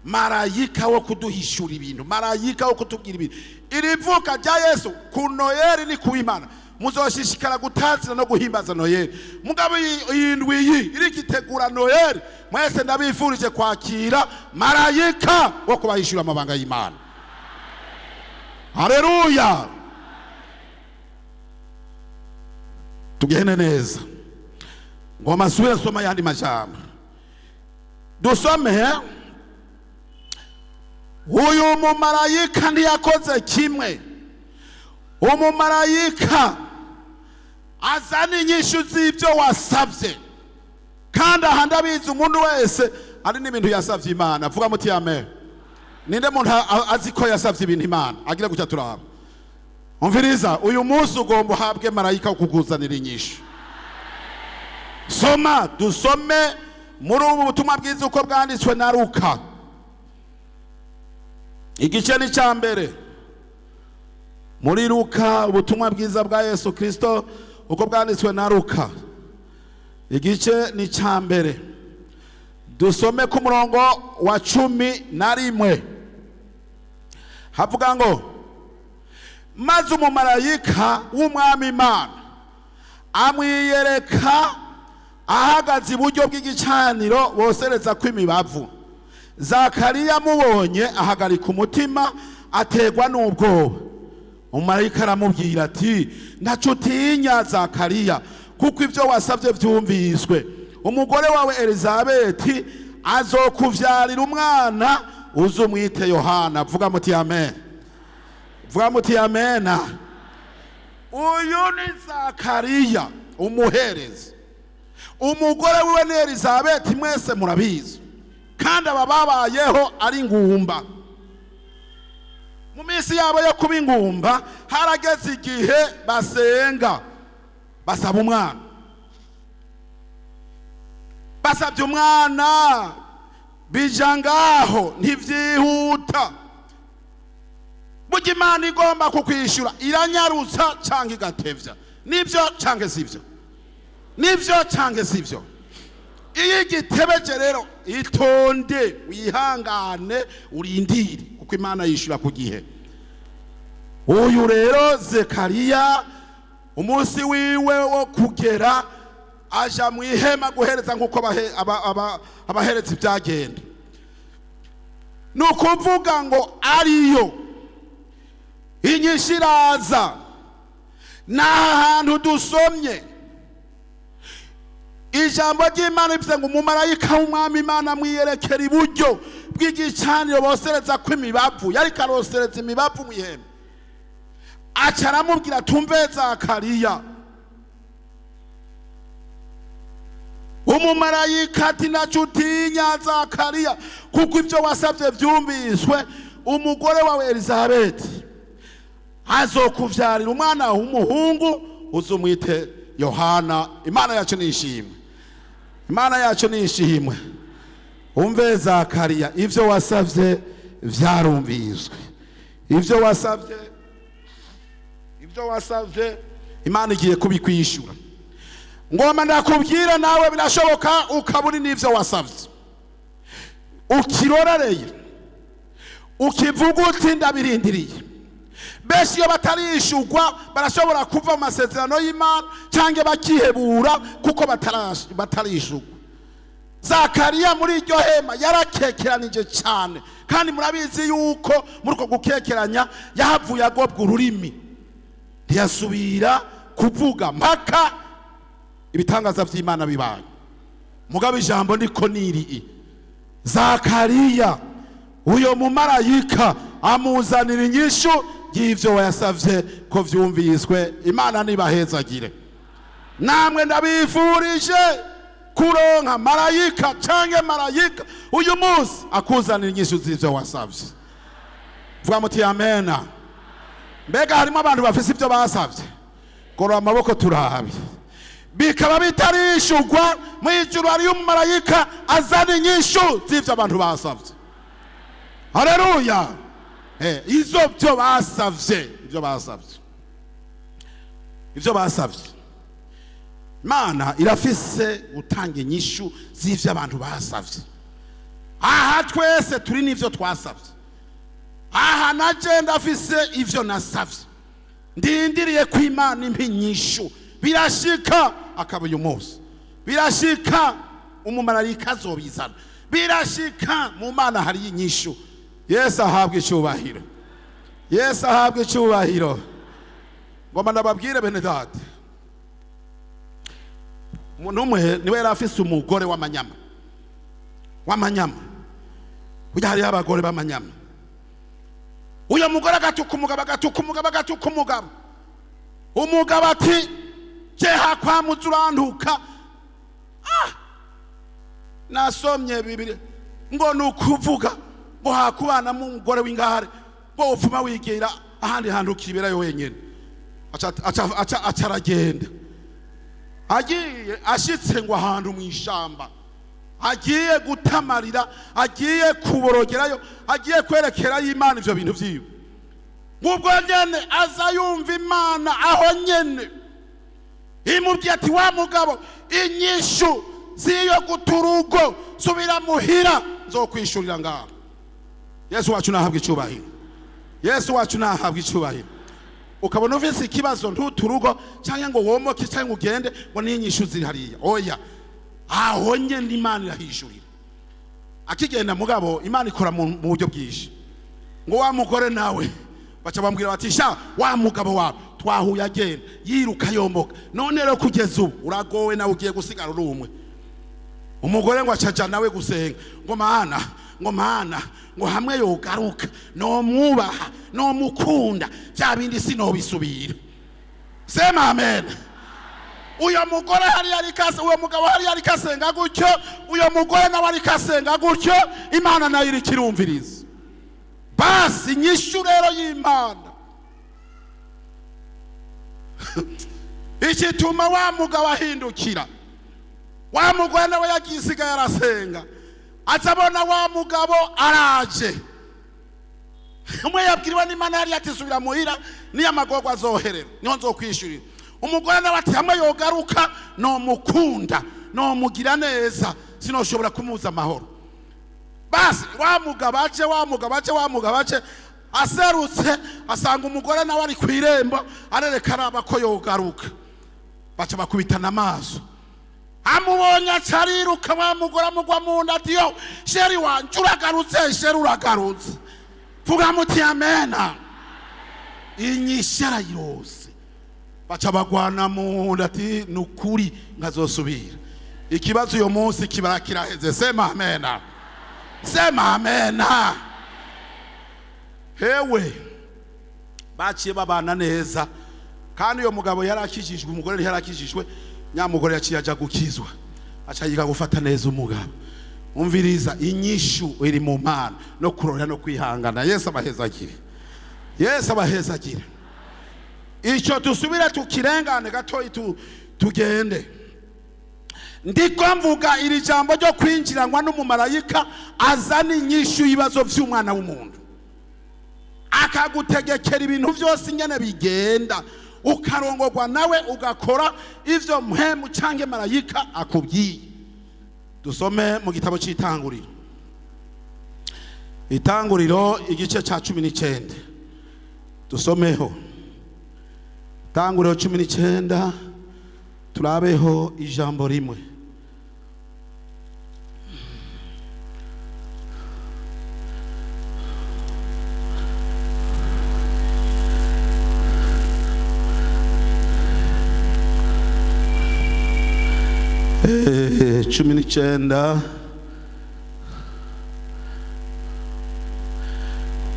Marayika wo kuduhishura ibintu, marayika wo kutubwira ibintu. Iri vuka rya Yesu ku Noyeli ni ku Imana. Muzoshishikara gutazira no guhimbaza Noyeli, mugabo iyi ndwi iyi irigitegura Noyeli, mwese ndabifurije kwakira marayika wo kubahishura amabanga y'Imana. Haleluya! Tugende neza, ngoma subira soma yandi majambo dusome. Uyu mumarayika ntiyakoze kimwe. Umumarayika azana inyishu z'ibyo wasabye, kandi aha ndabizi umuntu wese ari n'ibintu yasabye Imana. Vuga muti amen. Ninde muntu azi ko yasabye ibintu Imana? Agira gutya turaba. Umviriza, uyu munsi ugomba uhabwe marayika wo kukuzanira inyishu. Soma, dusome muri ubu butumwa bwiza uko bwanditswe na Luka, igice ni cya mbere. Muri Luka, ubutumwa bwiza bwa Yesu Kristo uko bwanditswe na Luka, igice ni cya mbere, dusome ku murongo wa 11. Havuga ngo maze umumarayika w'umwami Imana amwiyereka ahagaze iburyo bw'igicaniro bosereza kw'imibavu. Zakariya amubonye ahagarika umutima, aterwa n'ubwoba. Umumarayika aramubwira ati ntaco utinya Zakariya, kuko ibyo wasabye vyumviswe. Umugore wawe Elizabeti azokuvyarira umwana, uzumwite Yohana. Vuga muti amen, vuga muti amena. Uyu ni Zakariya umuherezi, umugore wiwe ni Elizabeti, mwese murabizi. Kandi aba babayeho ari ingumba. Mu minsi yabo yo kuba ingumba harageze igihe basenga basaba umwana. Basabye umwana bija ngaho ntivyihuta. Burya Imana igomba kukwishura iranyarutsa canke igatevya. Nivyo canke sivyo? Nivyo canke sivyo? Iyo igitebeje rero itonde, wihangane, urindire, kuko Imana yishura ku gihe. Uyu rero Zekariya umunsi wiwe wo kugera aja mu ihema guhereza nkuko abahereza ibyagenda. Ni ukuvuga ngo ariyo inyishu iraza. N'aha hantu dusomye Ijambo ry'Imana rivuze ngo umumarayika w'Umwami Imana amwiyerekera iburyo bw'igicaniro bosereza ko imibavu. Yariko arosereza imibavu mu ihema, aca aramubwira: tumve Zakariya. Umumarayika ati: naco utinya Zakariya, kuko ibyo wasabye vyumviswe. Umugore wawe Elizabeti azokuvyarira umwana w'umuhungu, uzumwite Yohana. Imana yacu nishimwe, Imana yacu nishimwe. Umve Zakariya, ivyo wasavye vyarumviswe. Ivyo wasavye, ivyo wasavye, Imana igiye kubikwishura. Ngoma ndakubwira, nawe birashoboka ukaburi n'ivyo wasavye, ukirorereye, ukivuga uti ndabirindiriye. Benshi iyo batarishurwa barashobora kuva mu masezerano y'Imana cyangwa bakihebura kuko batarishurwa. Zakariya muri iryo hema yarakekeranije cyane, kandi murabizi yuko muri uko gukekeranya yahavuye agobwa ururimi, ntiyasubira kuvuga mpaka ibitangaza by'Imana bibaye. Mugabo ijambo niko niri: Zakariya, uyo mumarayika amuzanira inyishu y'ivyo wayasavye ko vyumviswe. Imana nibahezagire. Namwe ndabifurije kuronka marayika canke marayika uyu munsi akuzanira inyishu z'ivyo wasavye. Vuga muti amena. Mbega harimo abantu bafise ivyo basavye? Gorora amaboko turabe. Bikaba bitarishurwa, mu ijuru hariyo umumarayika azana inyishu z'ivyo abantu basavye. Haleluya! Izo byo basavye, ivyo basavye, ivyo basavye, Imana irafise gutanga inyishu z'ivyo abantu basavye. Aha twese turi n'ivyo twasavye. Aha naje ndafise ivyo nasavye, ndindiriye ko Imana impa inyishu. Birashika akaba uyu munsi, birashika umumarayika azobizana, birashika mu Mana hari inyishu. Yesu ahabwe icyubahiro, Yesu ahabwe icyubahiro. Ngoma ndababwire bene data, umuntu umwe niwe yari afise umugore w'amanyama, w'amanyama. Burya hariho abagore b'amanyama. Uyo mugore agatuka umugabo, agatuka umugabo, agatuka umugabo. Umugabo ati: jeha kwamuza urantuka. Nasomye Bibiri ngo ni ukuvuga ngo hakubana umugore w'ingare ngo upfuma wigira ahandi hantu ukiberayo wenyine. Aca aragenda. Agiye, ashitse ngo ahantu mu ishamba, agiye gutamarira, agiye kuborogerayo, agiye kwerekerayo Imana ivyo bintu vyiwe. Ngubwo nyene aza yumva Imana aho nyene imubwiye ati: wa mugabo, inyishu ziyo guturugo, subira muhira, nzokwishurira ngaho. Yesu wacu nahabwa icubahiro, Yesu wacu nahabwa icubahiro. Ukabona ufise ikibazo, ntuturugo cyangwa ngo womoke cyangwa ugende ngo n'inyishu ziri hariya. Oya, aho nyene Imana irahishurira. Akigenda, mugabo Imana ikora mu buryo bwinshi. Ngo wa mugore nawe baca bambwira bati: sha, wa mugabo wawe twahuye agenda yiruka yomoka, none rero kugeza ubu uragowe, nawe ugiye gusigara uri umwe. Umugore ngo acaja nawe gusenga ngo: Mana, ngo Mana, ngo hamwe yogaruka nomwubaha, nomukunda, bya bindi sinobisubira. Sema amen. Uyo mugore hariya ariko, uyo mugabo hariya ariko asenga gutyo, uyo mugore nawe ariko asenga gutyo, Imana nayo iriko irumviriza. Basi inyishu rero y'Imana ikituma wa mugabo ahindukira. Wa mugore nawe yagisigaye arasenga, aza abona wa mugabo araje. Umwe yabwiriwe n'Imana yari ati: subira muhira, niyo amagorwa azoherera niho nzokwishurira. Umugore nawe ati: hamwe yogaruka nomukunda, nomugira neza, sinoshobora kumuza amahoro. Basi wa mugabo aje, wa mugabo aje, wa mugabo aje, aserutse asanga umugore nawe ari ku irembo, arereka araba ko yogaruka. Baca bakubitana amaso. Amubonye aca ariruka, wa mugore amugwa mu nda ati: yo chéri wanje, uragarutse, chéri uragarutse. Vuga muti amena. Inyishu arayirose. Baca bagwana mu nda ati: ni ukuri nkazosubira. Ikibazo uyo munsi kibara kiraheze. Sema amena, sema amena. Hewe, baciye babana neza, kandi uyo mugabo yarakijijwe, umugore yarakijijwe. Nyamugore yaciye aja gukizwa, aca yiga gufata neza umugabo. Umviriza, inyishu iri mu Mana no kurora no kwihangana. Yesu abahezagire, Yesu abahezagire. Icyo dusubira tukirengane gatoyi, tugende. Ndiko mvuga iri jambo ryo kwinjiranwa n'umumarayika azana inyishu y'ibibazo by'umwana w'umuntu, akagutegekera ibintu byose ingene bigenda, ukarongorwa nawe, ugakora ivyo mpemu canke marayika akubwiye. Dusome mu gitabo c'Itanguriro, Itanguriro igice ca 19. Dusomeho Itanguriro 19, turabeho ijambo rimwe. 19.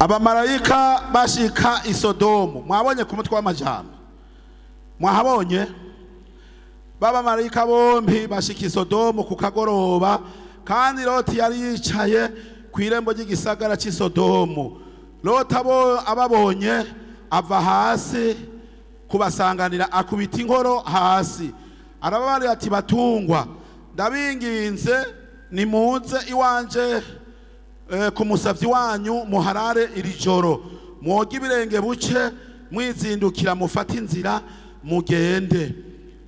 Abamarayika bashika i Sodomu. Mwabonye ku mutwe w'amajambo, mwahabonye? B'abamarayika bombi bashika i Sodomu ku kagoroba, kandi Loti yari yicaye ku irembo ry'igisagara cy'i Sodomu. Loti ababonye ava hasi kubasanganira, akubita inkoro hasi, arababarira ati: "Batungwa, ndabinginze, nimuze iwanje ku musavyi wanyu, muharare iri joro, mwoge ibirenge, buce mwizindukira mufate inzira mugende."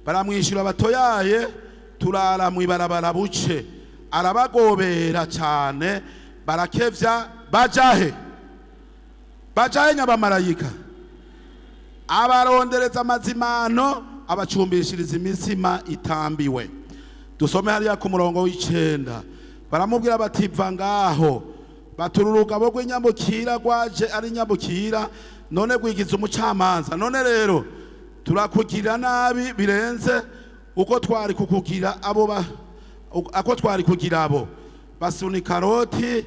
Baramwishyura batoyaye, turara mw'ibarabara buce. Arabagobera cyane, barakevya. Bajahe, bajahe nyabamarayika? Abarondereza amazimano, abacumbishiriza imitsima itambiwe. Dusome hariya ku murongo w'9. Baramubwira bati: "Va ngaho, batura urugabo rw'inyambukira rwaje ari inyambukira, none rwigize umucamanza. None rero turakugirira nabi birenze uko twari kukugira abo ako twari kugira abo." Basunika Loti,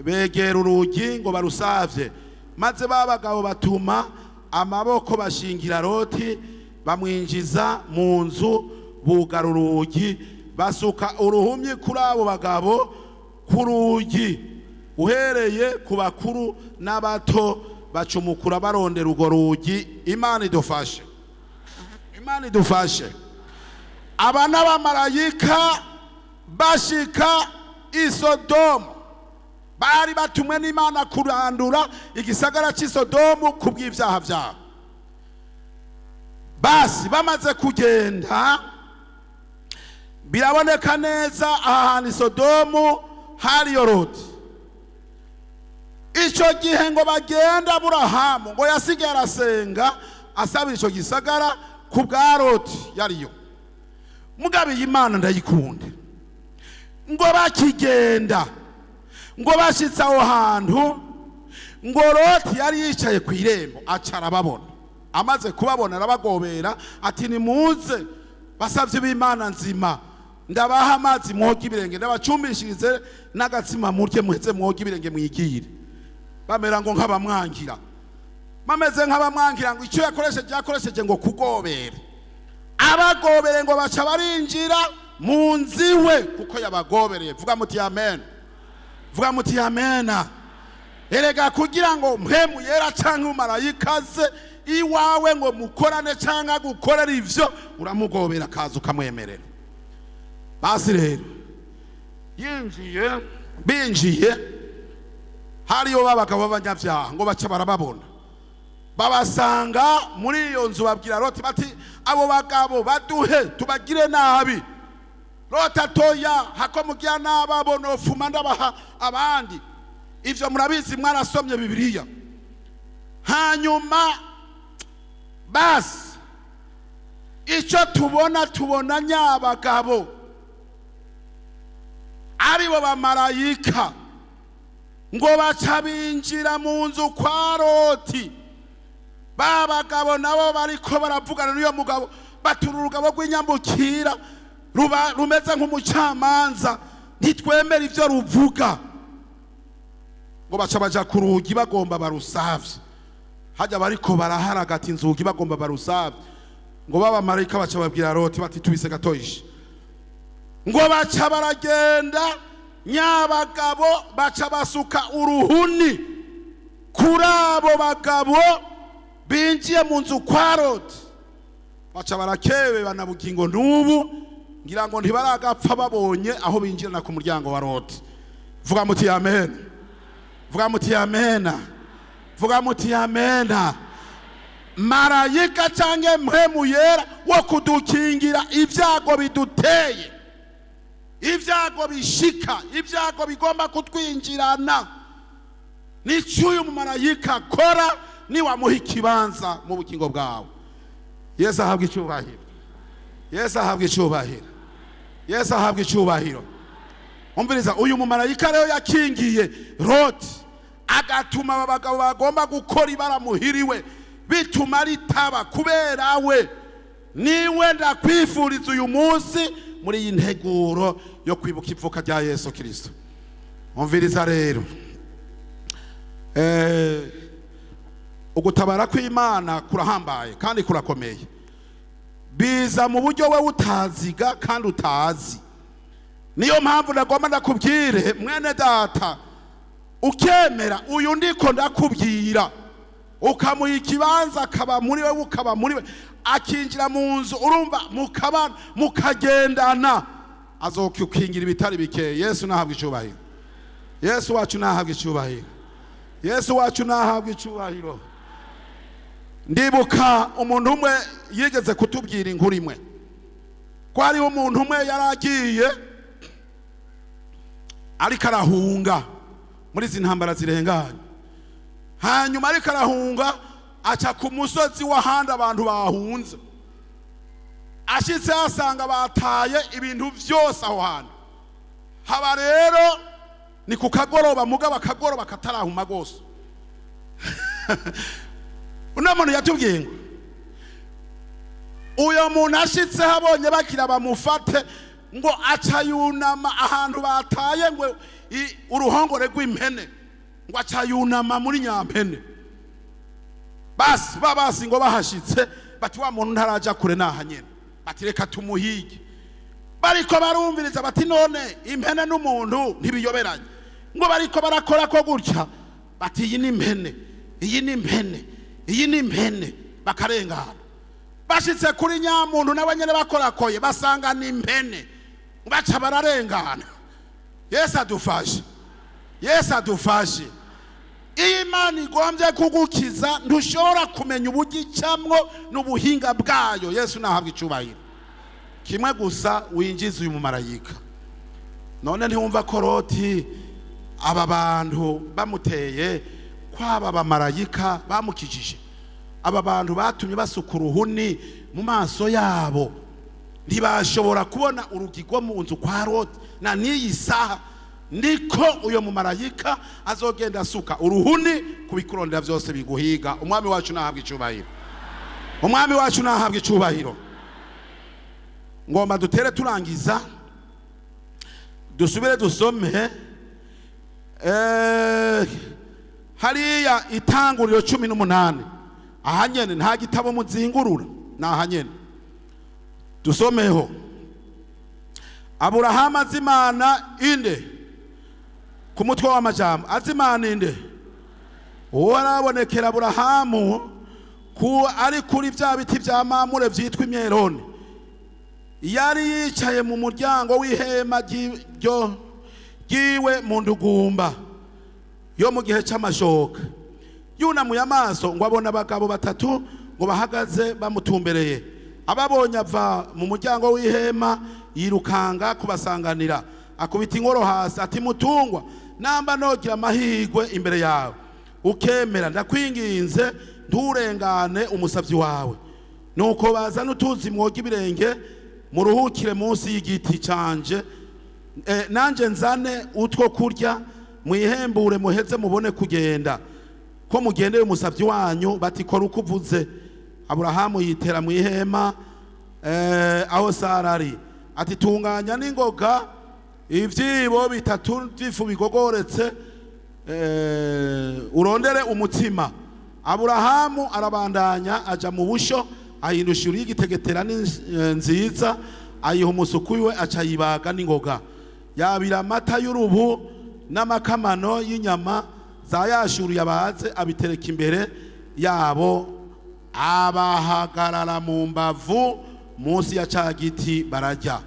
begera urugi ngo barusavye, maze ba bagabo batuma amaboko, bashingira Loti, bamwinjiza mu nzu, bugara urugi, basuka uruhumyi kuri abo bagabo ku rugi, uhereye ku bakuru n'abato, bacumukura barondera urwo rugi. Imana idufashe, Imana idufashe. Aba n'abamarayika bashika i Sodomu, bari batumwe n'Imana kurandura igisagara cy'i Sodomu ku bw'ibyaha byabo. Basi bamaze kugenda, biraboneka neza aha hantu i Sodomu hari Loti. Icyo gihe ngo bagenda, Aburahamu ngo yasigaye arasenga, asabira icyo gisagara ku bwa Loti yariyo. Mugabe iyi Imana ndayikunda. Ngo bakigenda, ngo bashyitse aho hantu, ngo Loti yari yicaye ku irembo, aca arababona. Amaze kubabona arabagobera ati: "Nimuze, basavye b'Imana nzima, ndabaha amazi mwoge ibirenge, ndabacumbishirize n'agatsima murye, muheze mwoge ibirenge mwigire." Bamera ngo nk'abamwangira, bameze nk'abamwangira, ngo icyo yakoresheje, yakoresheje ngo kugobera. Abagobere ngo baca barinjira mu nzu iwe kuko yabagobereye. Vuga muti amen, vuga muti amena. Erega kugira ngo mpemu yera canke umumarayika aze iwawe ngo mukorane canke agukorera ivyo, uramugobera akaza, ukamwemerera. Basi rero yinjiye, binjiye, hariyo babagabo b'abanyabyaha, ngo baca barababona, babasanga muri iyo nzu. Babwira Loti bati: "Abo bagabo baduhe tubagire nabi." Loti atoya, hako mugira nabi abo, nofuma ndabaha abandi. Ivyo murabizi, mwarasomye Bibiliya. Hanyuma basi icyo tubona, tubona nyabagabo aribo bamarayika, ngo baca binjira mu nzu kwa Loti. Ba bagabo nabo bariko baravugana n'uyo mugabo, batura urugabo rw'inyambukira. Ruba rumeze nk'umucamanza, ntitwemera ibyo ruvuga. Ngo baca baja ku rugi bagomba barusavye. Hajya bariko baraharagata inzugi bagomba barusavye, ngo babamarayika baca babwira Loti bati: "Tubise gatoyishi." Ngo baca baragenda, nyabagabo baca basuka uruhuni kuri abo bagabo binjiye mu nzu kwa Loti, baca barakebe banabugingo n'ubu ngira ngo ntibaragapfa babonye aho binjirana ku muryango wa Loti. Vuga muti amen, vuga muti amena, vuga muti amena. Marayika cyangwa Mpwemu Yera wo kudukingira ibyago biduteye, ibyago bishika, ibyago bigomba kutwinjirana, nicyo uyu mumarayika akora niwamuha ikibanza mu bugingo bwawe. Yesu ahabwa icyubahiro, Yesu ahabwa icyubahiro, Yesu ahabwa icyubahiro. Umviriza, uyu mumarayika rero yakingiye Loti, agatuma aba bagabo bagomba gukora ibara muhiriwe bituma ritaba kubera we. Niwe ndakwifuriza uyu munsi muri iyi nteguro yo kwibuka ivuka rya Yesu Kirisito. Umviriza rero, ugutabara kw'Imana kurahambaye kandi kurakomeye. Biza mu buryo we utaziga kandi utazi. Niyo mpamvu ndagomba ndakubwire, mwene data, ukemera uyu ndiko ndakubwira, ukamuha ikibanza, akaba muri we, ukaba muri we, akinjira mu nzu, urumva, mukabana, mukagendana, azokukingira ibitari bikeye. Yesu nahabwa icyubahiro, Yesu wacu nahabwa icyubahiro, Yesu wacu nahabwa icyubahiro. Ndibuka umuntu umwe yigeze kutubwira inkuru imwe, ko hariho umuntu umwe yari agiye ariko arahunga muri izi ntambara zirenganye. Hanyuma ariko arahunga, aca ku musozi w'ahandi abantu bahunze. Ashitse asanga bataye ibintu byose aho hantu. Haba rero ni ku kagoroba, mugabo akagoroba katarahuma rwose. Uno muntu yatubwiye ngo uyo muntu ashitse abonye bakira bamufate, ngo aca yunama ahantu bataye ngo uruhongore rw'impene, ngo aca yunama muri nyampene. Basi babasi ngo bahashitse bati: "Wa muntu ntaraja kure naha nyene." Bati: "Reka tumuhige." Bariko barumviriza bati: "None impene n'umuntu ntibiyoberanye?" Ngo bariko barakora ko gutya, bati: "Iyi ni impene, iyi ni impene, iyi ni impene." Bakarengana, bashitse kuri nyamuntu nawe nyene bakorakoye, basanga ni impene, baca bararengana. Yesu adufashe, Yesu adufashe. Iyo Imana igombye kugukiza, ntushobora kumenya uburyo icamwo n'ubuhinga bwayo. Yesu nahabwa icubahiro. Kimwe gusa, winjiza uyu mumarayika. None ntiwumva ko Loti aba bantu bamuteye, kwaba bamarayika bamukijije? Aba bantu batumye basuka uruhuni mu maso yabo, ntibashobora kubona urugi rwo mu nzu kwa Loti. Na n'iyi saha niko uyo mumarayika azogenda asuka uruhuni ku bikurondera byose biguhiga. Umwami wacu nahabwa icubahiro, Umwami wacu nahabwa icubahiro. Ngomba dutere turangiza, dusubire dusome hariya Itanguriro 18. Aha nyene nta gitabo muzingurura, ni aha nyene dusomeho. Aburahamu azimana inde? Ku mutwe w'amajambo, azimana inde? Uwo arabonekera Aburahamu ku ari kuri bya biti bya Mamure byitwa imyeroni. Yari yicaye mu muryango w'ihema ryiwe mu ndugumba yo mu gihe cy'amashoka. Yunamuye amaso, ngo abona abagabo batatu ngo bahagaze bamutumbereye. Ababonye, ava mu muryango w'ihema, yirukanga kubasanganira, akubita inkoro hasi, ati: "Mutungwa, namba nogira amahirwe imbere yawe, ukemera, ndakwinginze nturengane umusabyi wawe. Nuko bazana utuzi mwoga ibirenge, muruhukire munsi y'igiti canje, nanje nzane utwo kurya, mwihembure, muheze mubone kugenda, ko mugendeye umusabyi wanyu." Bati: "Kora uko uvuze." Aburahamu yitera mu ihema aho Sara ari. Ati: "Tunganya n'ingoga ibyibo bitatu by'ifu bigogoretse, urondere umutsima." Aburahamu arabandanya aja mu busho, ahindusha y'igitegetera nziza, ayiha umusuku wiwe, aca yibaga n'ingoga. Yabira amata y'urubu n'amakamano y'inyama za yashuru yabaze, abitereka imbere yabo, abahagarara mu mbavu munsi ya ca giti, bararya.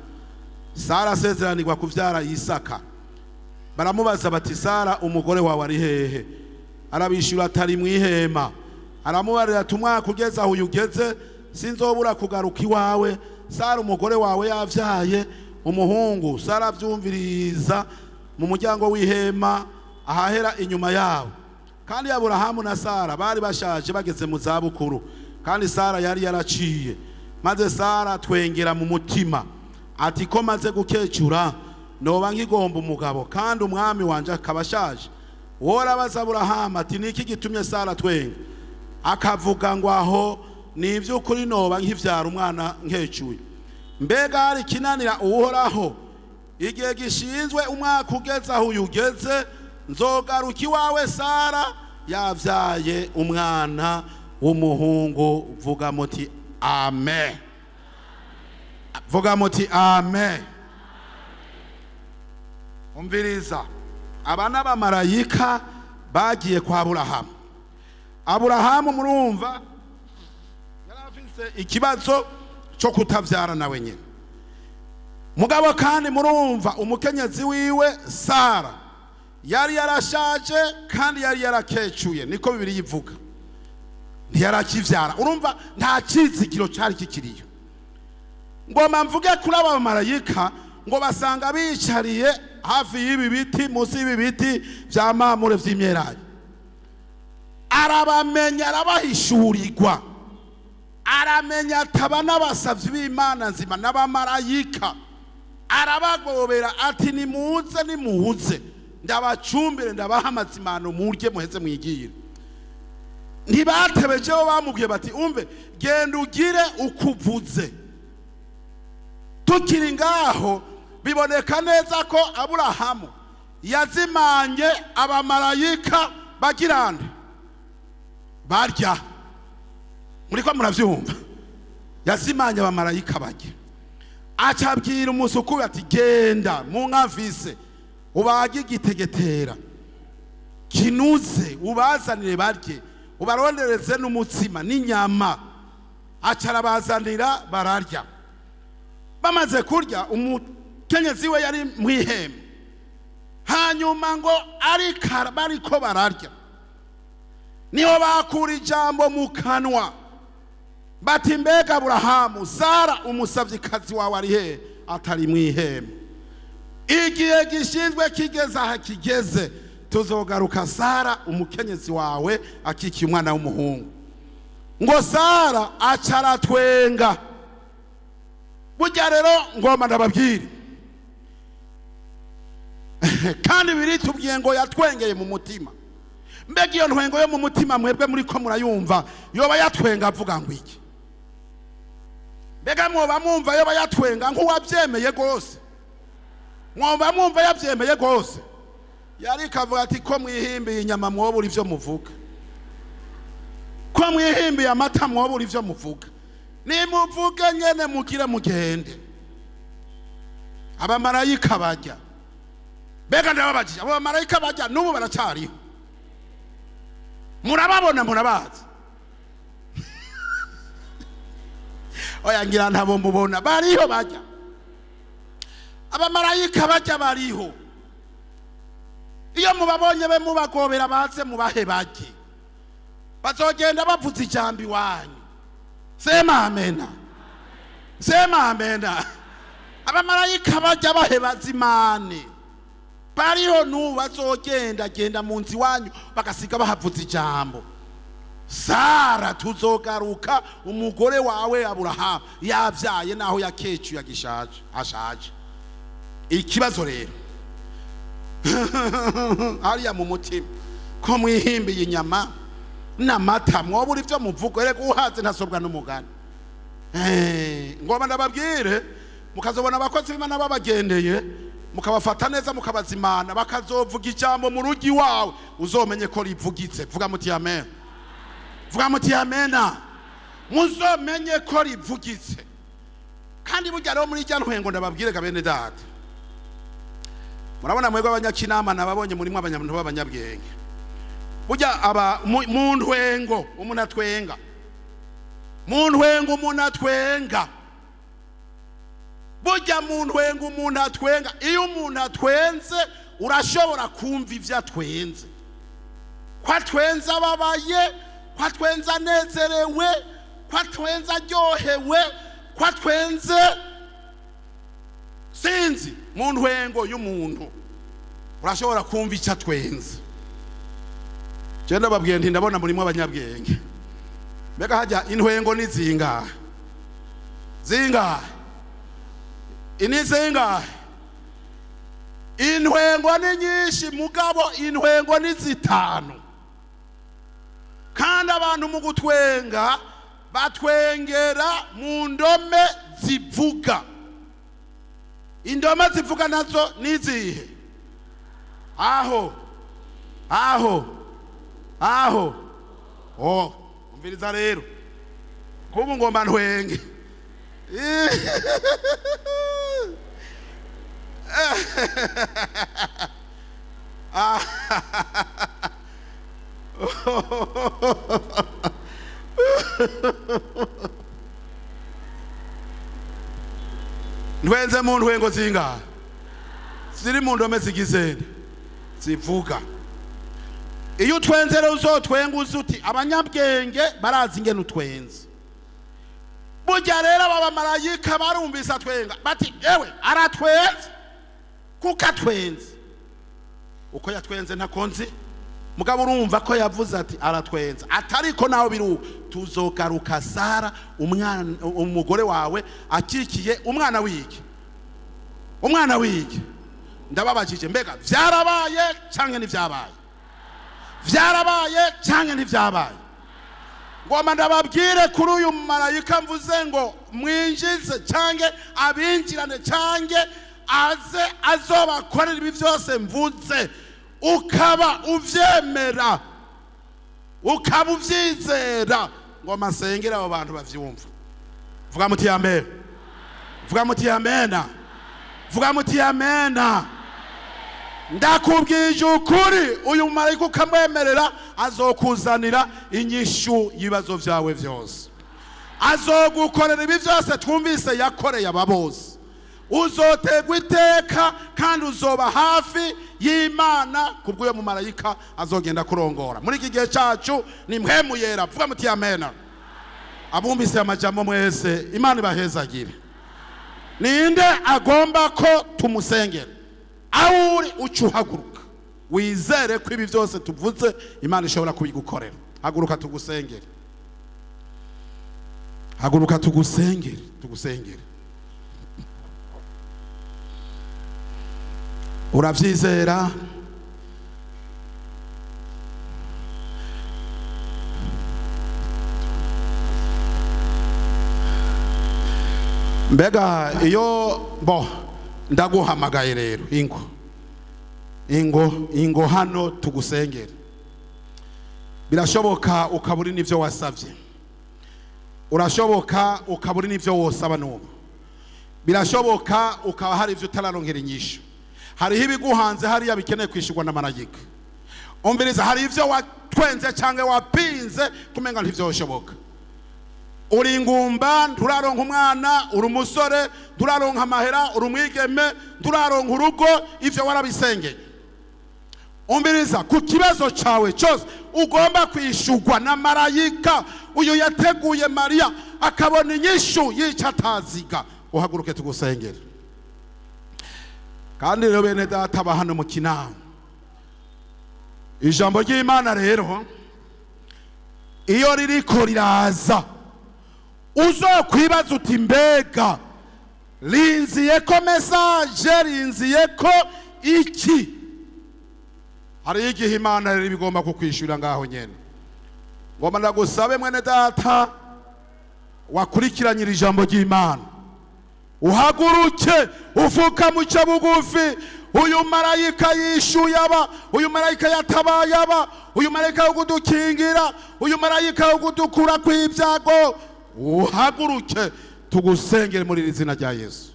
Sara asezeranirwa kuvyara Isaka. Baramubaza bati: "Sara umugore wawe ari hehe?" Arabishura atari mu ihema. Aramubarira ati: "Umwaka ugeze aho uyu ugeze, sinzobura kugaruka iwawe, Sara umugore wawe yavyaye umuhungu." Sara avyumviriza mu muryango w'ihema ahahera inyuma yabo. Kandi Aburahamu na Sara bari bashaje, bageze mu zabukuru, kandi Sara yari yaraciye. Maze Sara twengera mu mutima ati: "Ko maze gukecura, noba nkigomba umugabo, kandi umwami wanje akaba ashaje?" Worabaza Aburahamu ati: "Niki gitumye Sara twenga, akavuga ngo: 'Aho ni iby'ukuri noba nkivyara umwana nkecuye?' Mbega hari ikinanira Uhoraho? Igihe gishinzwe, umwaka ugeze aho uyu ugeze, nzogaruka iwawe Sara yavyaye umwana w'umuhungu." Vuga muti: "Amen." Vuga muti: "Amen." Umviriza, aba n'abamarayika bagiye kwa Aburahamu. Aburahamu murumva yari afise ikibazo cyo kutavyara nawe nyine. Mugabo kandi murumva umukenyezi wiwe Sara yari yarashaje kandi yari yarakecuye, niko Bibiliya ivuga, ntiyarakivyara. Urumva nta cyizigiro cyari kikiriyo. Ngoma mvuge kuri aba bamarayika, ngo basanga bicariye hafi y'ibi biti, munsi y'ibi biti vya Mamure vy'imyelayo. Arabamenya, arabahishurirwa, aramenya ataba n'abasavyi b'Imana nzima n'abamarayika. Arabagobera ati: "Nimuze, nimuze, ndabacumbire, ndabaha amazimano, murye, muheze mwigire." Ntibatebejeho, bamubwiye bati: "Umve, genda ugire ukuvuze." Tukiri ngaho, biboneka neza ko Aburahamu yazimanye abamarayika bagirande barya. Muriko muravyumva? Yazimanye abamarayika barya, acabwira umusuku we ati: "Genda mu nkavise, ubage igitegetera kinuze, ubazanire barye, ubarondereze n'umutsima n'inyama." Aca arabazanira, bararya. Bamaze kurya, umukenyezi we yari mu ihema. Hanyuma ngo ariko bariko bararya, niho bakura ijambo mu kanwa bati: "Mbega Aburahamu, Sara umusavyikazi wawe ari hehe?" Atari mu ihema. "Igihe gishinzwe kigeze aha kigeze, tuzogaruka Sara umukenyezi wawe akikiye umwana w'umuhungu." Ngo Sara aca aratwenga. Burya rero ngomba ndababwire, kandi biritubwiye ngo yatwengeye mu mutima. Mbega iyo ntwengo yo mu mutima, mwebwe muri ko murayumva, yoba yatwenga avuga ngo iki? Mbega mwoba mwumva yoba yatwenga nk'uwabyemeye rwose? Mwoba mwumva yabyemeye rwose? Yari kavuga ati: "Ko mwihimbiye inyama, mwobura ivyo muvuga? Ko mwihimbiye amata, mwobura ivyo muvuga? Nimuvuge nyene, mugire mugende." Abamarayika bajya, mbega ndababajije, abo bamarayika bajya n'ubu baracariho? Murababona? Murabazi? Oya, ngira ntabo mubona. Bariho bajya, abamarayika bajya bariho. Iyo mubabonye, be mubagobera baze, mubahe bajye, bazogenda bavuze ijambo iwanyu. Sema amena, sema amena. Abamarayika bajya bahe bazimane, bariho n'ubu, bazogenda genda mu nzu iwanyu, bagasiga bahavuze ijambo: "Sara, tuzogaruka umugore wawe Aburahamu yabyaye, naho yakecuye agishaje, ashaje." Ikibazo rero hariya mu mutima: ko mwihimbiye inyama n'amata, mwobura ibyo muvuga? Erega uhaze ntasobwa n'umugani. Ngomba ndababwire. Mukazobona abakozi b'Imana babagendeye, mukabafata neza, mukabazimana, bakazovuga ijambo mu rugi wawe, uzomenye ko rivugitse. Vuga muti amen. Vuga muti amena. Muzomenye ko rivugitse. Kandi burya rero muri rya ntwengo, ndababwire ga bene data, murabona mwebwe abanyakinama nababonye murimwo abanyamuntu b'abanyabwenge. Burya aba mu ntwengo umuntu atwenga, mu ntwengo umuntu atwenga, burya mu ntwengo umuntu atwenga, iyo umuntu atwenze urashobora kumva ivyo atwenze, ko atwenze ababaye, ko atwenze anezerewe, ko atwenze aryohewe, ko atwenze sinzi. Mu ntwengo y'umuntu urashobora kumva icyo atwenze. Je ndababwiye nti ndabona murimwo abanyabwenge. Mbega hajya intwengo ni zingahe? Zingahe? Ini zingahe? Intwengo ni nyinshi, mugabo intwengo ni zitanu. Kandi abantu mu gutwenga batwengera mu ndome zivuga. Indome zivuga nazo ni izihe? Aho aho aho. Oh, umviriza rero, kubu ngomba ntwenge. Ntwenze mu ntwengo zingahe? Ziri mu ndome zigize zivuga. Iyo utwenze rero uzotwenga uzi uti abanyabwenge barazi ingene utwenze. Burya rero aba bamarayika barumvise atwenga, bati ewe aratwenze, kuko atwenze uko yatwenze ntakonzi. Mugabo urumva ko yavuze ati aratwenze, atariko naho biruka tuzogaruka Sara umwana umugore wawe akikiye umwana wiki, umwana wiki. Ndababajije, mbega vyarabaye canke ntivyabaye? Vyarabaye canke ntivyabaye? Ngoma ndababwire kuri uyu marayika mvuze ngo mwinjize canke abinjirane canke aze azobakorera ibi vyose mvuze, ukaba uvyemera, ukaba uvyizera, ngoma nsengera abo bantu bavyumva. Vuga muti amen. Vuga muti amena. Vuga muti amena. Ndakubwije ukuri, uyu marayika ukamwemerera azokuzanira inyishu y'ibibazo vyawe vyose, azogukorera ibi vyose twumvise yakoreye aba bose. Uzotegwa iteka kandi uzoba hafi y'Imana kubw'uyo mumarayika azogenda kurongora muri iki gihe cacu. Ni mpwemu yera. Vuga muti amena. Abumvise amajambo mwese, Imana ibahezagire. Ninde agomba ko tumusengera? Aho uri uca uhaguruka, wizere ko ibi byose tuvuze Imana ishobora kubigukorera. Haguruka tugusengere, haguruka tugusengere, tugusengere. Uravyizera? Mbega iyo bo ndaguhamagaye rero, ingo ingo ingo hano tugusengere. Birashoboka ukaburi n'ivyo wasavye, urashoboka ukaburi n'ivyo wosaba n'ubu, birashoboka ukaba hari ivyo utararonkera inyishu, hariho ibiguhanze hariya bikeneye kwishurwa na marayika. Umviriza, hari ivyo watwenze canke wapinze kumenga ntivyoshoboka. Uri ingumba nturaronka umwana, uri umusore nturaronka amahera, uri umwigeme nturaronka urugo, ivyo warabisengeye. Umviriza, ku kibazo cawe cyose ugomba kwishurwa na marayika uyu yateguye Mariya akabona inyishu yica ataziga, uhaguruke tugusengere. Kandi rero bene data ba hano mu kinama, ijambo ry'Imana rero iyo ririko riraza uzokwibaza uti mbega rinziye ko message, rinziye ko iki? Hari igihe Imana rero bigomba kukwishura ngaho nyene. Ngomba ndagusabe mwene data wakurikiranye ijambo ry'Imana, Uhaguruke ufuka muce bugufi. Uyu marayika yishuye aba, uyu marayika yatabaye aba, uyu marayika wo kudukingira, uyu marayika wo kudukura kw'ibyago. Uhaguruke tugusengere muri iri zina rya Yesu.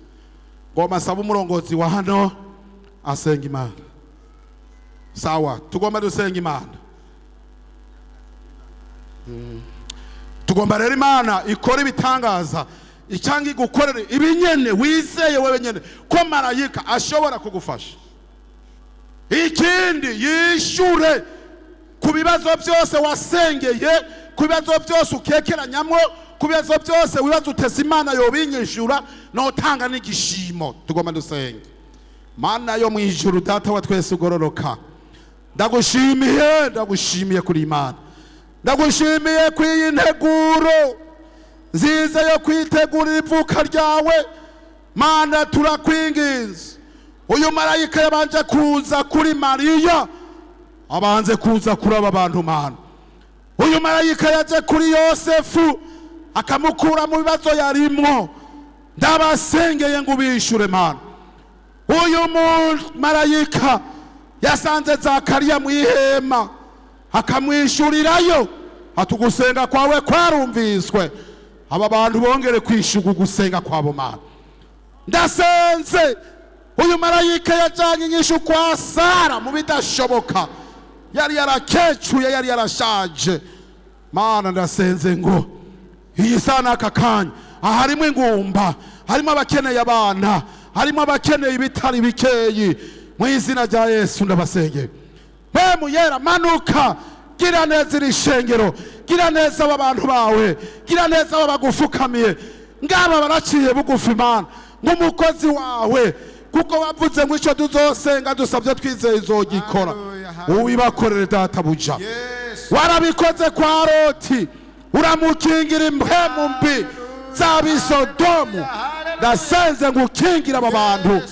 Ngoma saba umurongozi wa hano asenga Imana. Sawa, tugomba dusenga Imana. Tugomba rero Imana ikora ibitangaza, icyanga igukorere ibinyene wizeye wewe nyene ko marayika ashobora kugufasha. Ikindi, yishure ku bibazo byose wasengeye, ku bibazo byose ukekeranyamo, ku bibazo byose wibaza utese Imana yobinyishura, notanga n'igishimo. Tugomba dusenge. Mana yo mu ijuru, Data wa twese ugororoka, ndagushimiye, ndagushimiye kuri Imana, ndagushimiye ku iyi nteguro nziza yo kwitegurira ivuka ryawe. Mana, turakwinginze, uyu marayika yabanje kuza kuri Mariya, abanze kuza kuri aba bantu. Mana, uyu marayika yaje kuri Yosefu akamukura mu bibazo yarimwo, ndabasengeye ngo ubishure. Mana, uyu marayika yasanze Zakariya mu ihema akamwishurirayo, atugusenga kwawe kwarumviswe. Aba bantu bongere kwishyurwa ugusenga kwabo. Mana, ndasenze, uyu marayika yajyanye inyishu kwa Sara mu bidashoboka, yari yarakecuye, yari yarashaje. Mana, ndasenze ngo iyi sana aka kanya aharimo ingumba, harimo abakeneye abana, harimo abakeneye ibitari bikeyi, mu izina rya Yesu ndabasengera. Mpemu Yera, manuka, gira neza iri shengero, gira neza aba bantu bawe, gira neza aba bagufukamiye. Ngaba baraciye bugufi, Imana, nk'umukozi wawe, kuko wavuze ngo icyo tuzosenga dusabye twizeye izogikora. Ubibakorere, Data buja. Warabikoze kwa Loti, uramukingira impemu mbi z'abisodomu. Ndasenze ngo ukingire aba bantu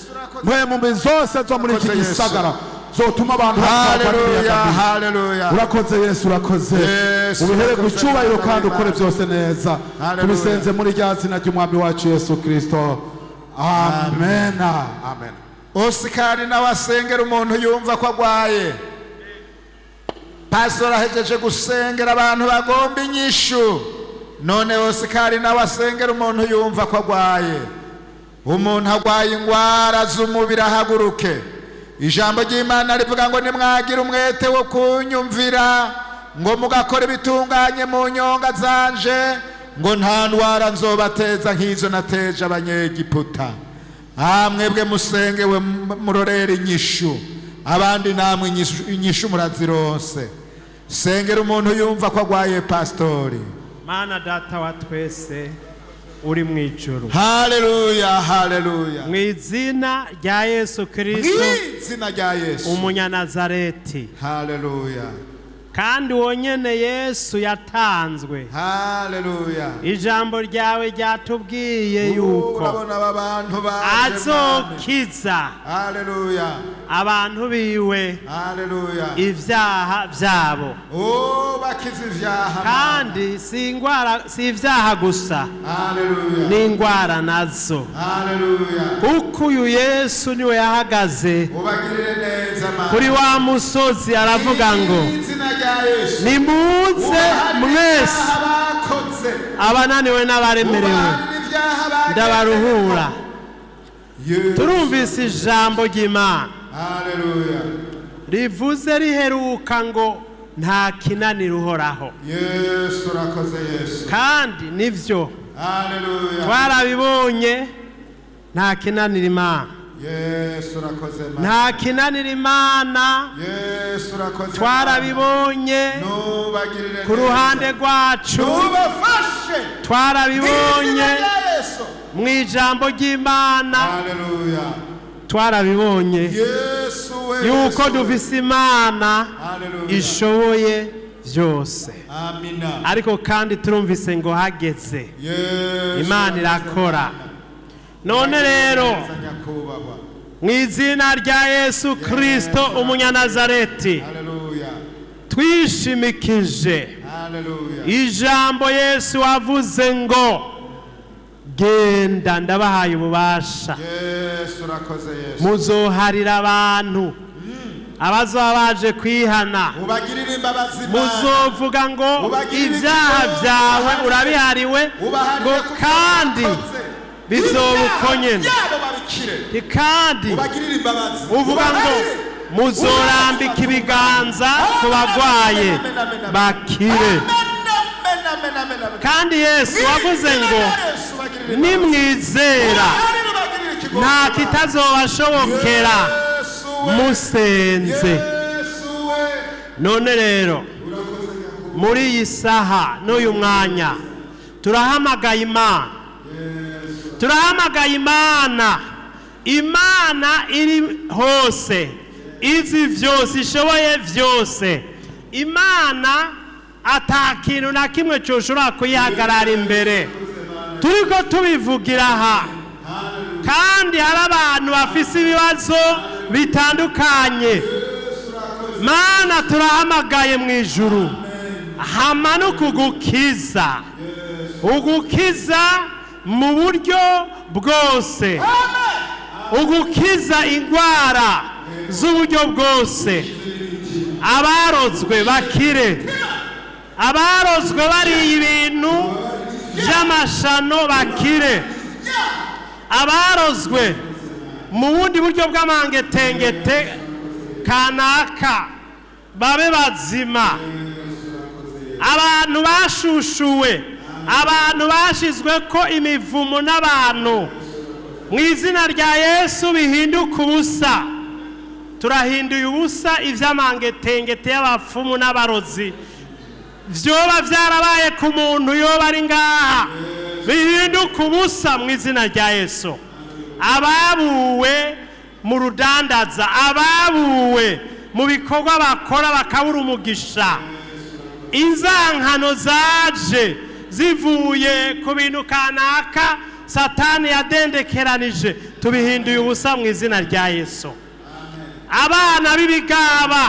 mpemu mbi zose zo muri iki gisagara zotuma abantu
Haleluya, haleluya.
Urakoze Yesu, urakoze.
Yesu,
ubihere ku
urakoze.
cyubahiro kandi ukore byose neza.
Haleluya.
Tubisenze muri rya zina ry'Umwami wacu Yesu Kristo, amena, amen.
Osikari nawe asengera umuntu yumva ko agwaye. Pastor ahejeje gusengera abantu bagomba inyishu, none Osikari nawe asengera umuntu yumva ko agwaye. Umuntu agwaye ingwara z'umubiri ahaguruke. Ijambo ry'Imana rivuga ngo nimwagira umwete wo kunyumvira, ngo mugakora ibitunganye mu nyonga zanje, ngo nta ndwara nzobateza nk'izo nateje Abanyegiputa. Mwebwe musengewe murorere inyishu, abandi namwe inyishu murazironse. Sengera umuntu yumva ko agwaye, pastori.
Mana Data wa twese uri mu ijuru,
Haleluya, haleluya.
Mu izina rya Yesu Kristo,
Mw'izina rya Yesu,
Umunyanazareti,
Haleluya.
kandi wonyene Yesu yatanzwe,
Haleluya.
ijambo ryawe ryatubwiye yuko
Urabona aba bantu baje, Mwami.
azokiza
Haleluya.
abantu biwe
Haleluya.
ibyaha byabo.
Oh, bakiza ivyaha.
Kandi si ingwara, si ibyaha gusa,
Haleluya.
n'ingwara nazo,
Haleluya.
kuko uyu Yesu niwe yahagaze
Ubagirire neza, Mana.
kuri wa musozi aravuga ngo:
Izina rya Yesu.
"Nimuze
Ubaharire
mwese
ibyaha bakoze.
abananiwe n'abaremerewe,
Ubaharire ibyaha bagendereko.
ndabaruhura."
Yesu.
Turumvise ijambo ry'Imana
Haleluya.
rivuze riheruka ngo nta kinanira Uhoraho.
Yesu, urakoze Yesu.
Kandi nibyo,
Haleluya.
twarabibonye, nta kinanira Imana.
Yesu, urakoze Mana.
Nta kinanira Imana.
Yesu, urakoze Mana.
Twarabibonye
Nubagirire
ku ruhande
neza.
rwacu.
Nubafashe.
Twarabibonye
Mw'izina rya Yesu.
mu ijambo ry'Imana.
Haleluya.
Twarabibonye
Yesu we.
yuko
Yesu we.
dufise Imana
Haleluya.
ishoboye byose.
Amina.
Ariko kandi turumvise ngo hageze
Yesu.
Imana irakora. None rero,
Neza, nyakubahwa.
mu izina rya Yesu Kristo Umunyanazareti,
Haleluya.
twishimikije
Haleluya.
ijambo Yesu wavuze ngo: Genda, ndabahaye ububasha.
Yesu, urakoze Yesu.
Muzoharira abantu abazoba baje kwihana.
Ubagirire imbabazi, Mana.
Muzovuga ngo
Ubagirire
ibyaha
ikibazo.
byawe urabihariwe, ngo
Ubaharire kuko
kandi
bakoze.
bizoba uko nyene.
Byabo babikire.
Kandi
Ubagirire imbabazi.
uvuga ngo
Ubaharire.
muzorambika ibiganza ku bagwaye
Amen, amen, amen.
bakire.
Amen, amen, amen, amen, amen.
Kandi Yesu wavuze ngo
Yesu, ubagirire imbabazi.
nimwizera
Ubaharire, ubagirire ikigongo.
nta kitazobashobokera
Yesu we.
musenze.
Yesu we.
None rero muri iyi saha n'uyu mwanya turahamagaye Imana, turahamagaye Imana, Imana iri hose, izi byose, ishoboye byose, Imana ata kintu na kimwe cyoshobora kuyihagarara imbere. Turiko tubivugira aha, kandi hari abantu bafise ibibazo bitandukanye. Mana, turahamagaye mu ijuru, hamanuka ugukiza, ugukiza mu buryo bwose, ugukiza indwara z'uburyo bwose, abarozwe bakire, abarozwe bariye ibintu by'amashano bakire, abarozwe mu bundi buryo bw'amangetengete kanaka babe bazima, abantu bashushuwe, abantu bashizwe ko imivumo n'abantu, mu izina rya Yesu bihinduka ubusa. Turahinduye ubusa iby'amangetengete y'abapfumu n'abarozi vyoba vyarabaye ku muntu yoba ari ngaha, bihinduka ubusa mu izina rya Yesu. Ababuwe mu rudandaza, ababuwe mu bikorwa bakora bakabura umugisha, inzankano zaje zivuye ku bintu kanaka Satani yadendekeranije, tubihinduye ubusa mu izina rya Yesu. Abana b'ibigaba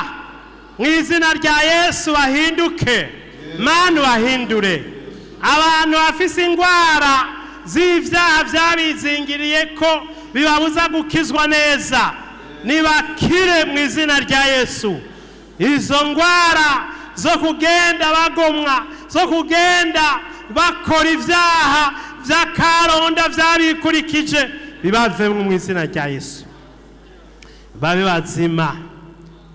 mu izina rya Yesu bahinduke, Mana bahindure. Abantu bafise indwara z'ibyaha byabizingiriye ko bibabuza gukizwa neza, nibakire mu izina rya Yesu. Izo ndwara zo kugenda bagomwa, zo kugenda bakora ibyaha by'akaronda byabikurikije, bibavemo mu izina rya Yesu, babe bazima.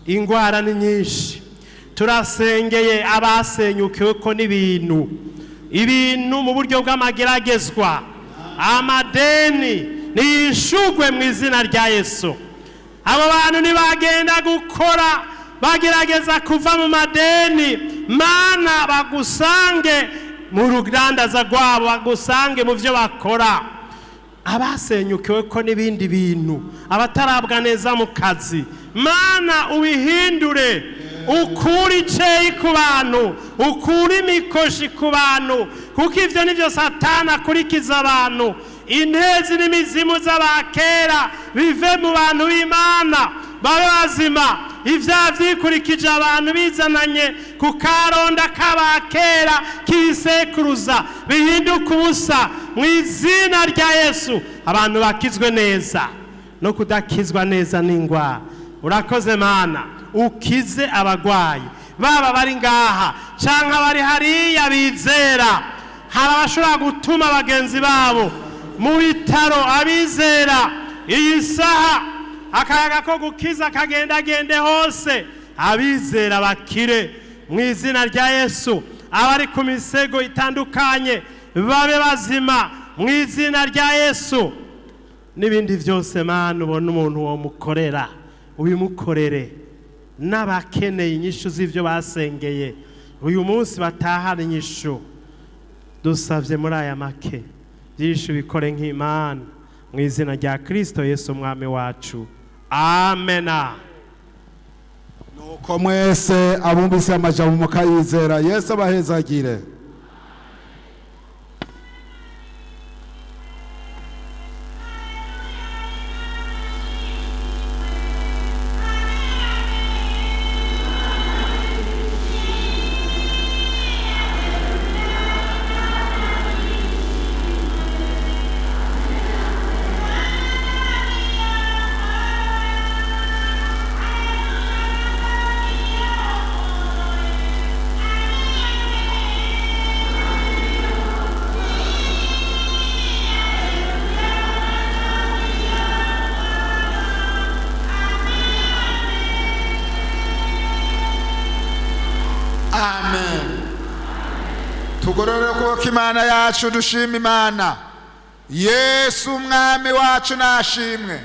Ingwara ni nyinshi. Turasengeye abasenyukiwe ko n'ibintu, ibintu mu buryo bw'amageragezwa, amadeni niyishugwe mu izina rya Yesu. Abo bantu ntibagenda gukora bagerageza kuva mu madeni, Mana bagusange mu rudandaza rwabo, bagusange mu byo bakora. Abasenyukiwe ko n'ibindi bintu, abatarabwa neza mu kazi, Mana ubihindure, ukure iceyi ku bantu, ukure imikoshi ku bantu, kuko ivyo nivyo Satani akurikiza abantu. Intezi n'imizimu z'abakera bive mu bantu b'Imana, babe bazima. Ivyaha vyikurikije abantu bizananye ku karonda k'abakera k'ibisekuruza bihinduka ubusa mu izina rya Yesu. Abantu bakizwe neza no kudakizwa neza n'ingwara. Urakoze Mana, ukize abagwayi, baba bari ngaha canke abari hariya bizera. Hari abashobora gutuma bagenzi babo mu bitaro, abizera iyi saha akayaga ko gukiza kagendagende hose, abizera bakire mu izina rya Yesu. Abari ku misego itandukanye babe bazima mu izina rya Yesu. N'ibindi byose Mana ubona umuntu womukorera, ubimukorere. N'abakeneye inyishu z'ibyo basengeye uyu munsi batahana inyishu. Dusabye muri aya make byinshi, bikore nk'Imana, mu izina rya Kristo Yesu umwami wacu, amena.
Nuko mwese abumvise amajambo mukayizera, Yesu abahezagire.
Tugorore ukuboko Imana yacu, dushima Imana. Yesu Umwami wacu nashimwe.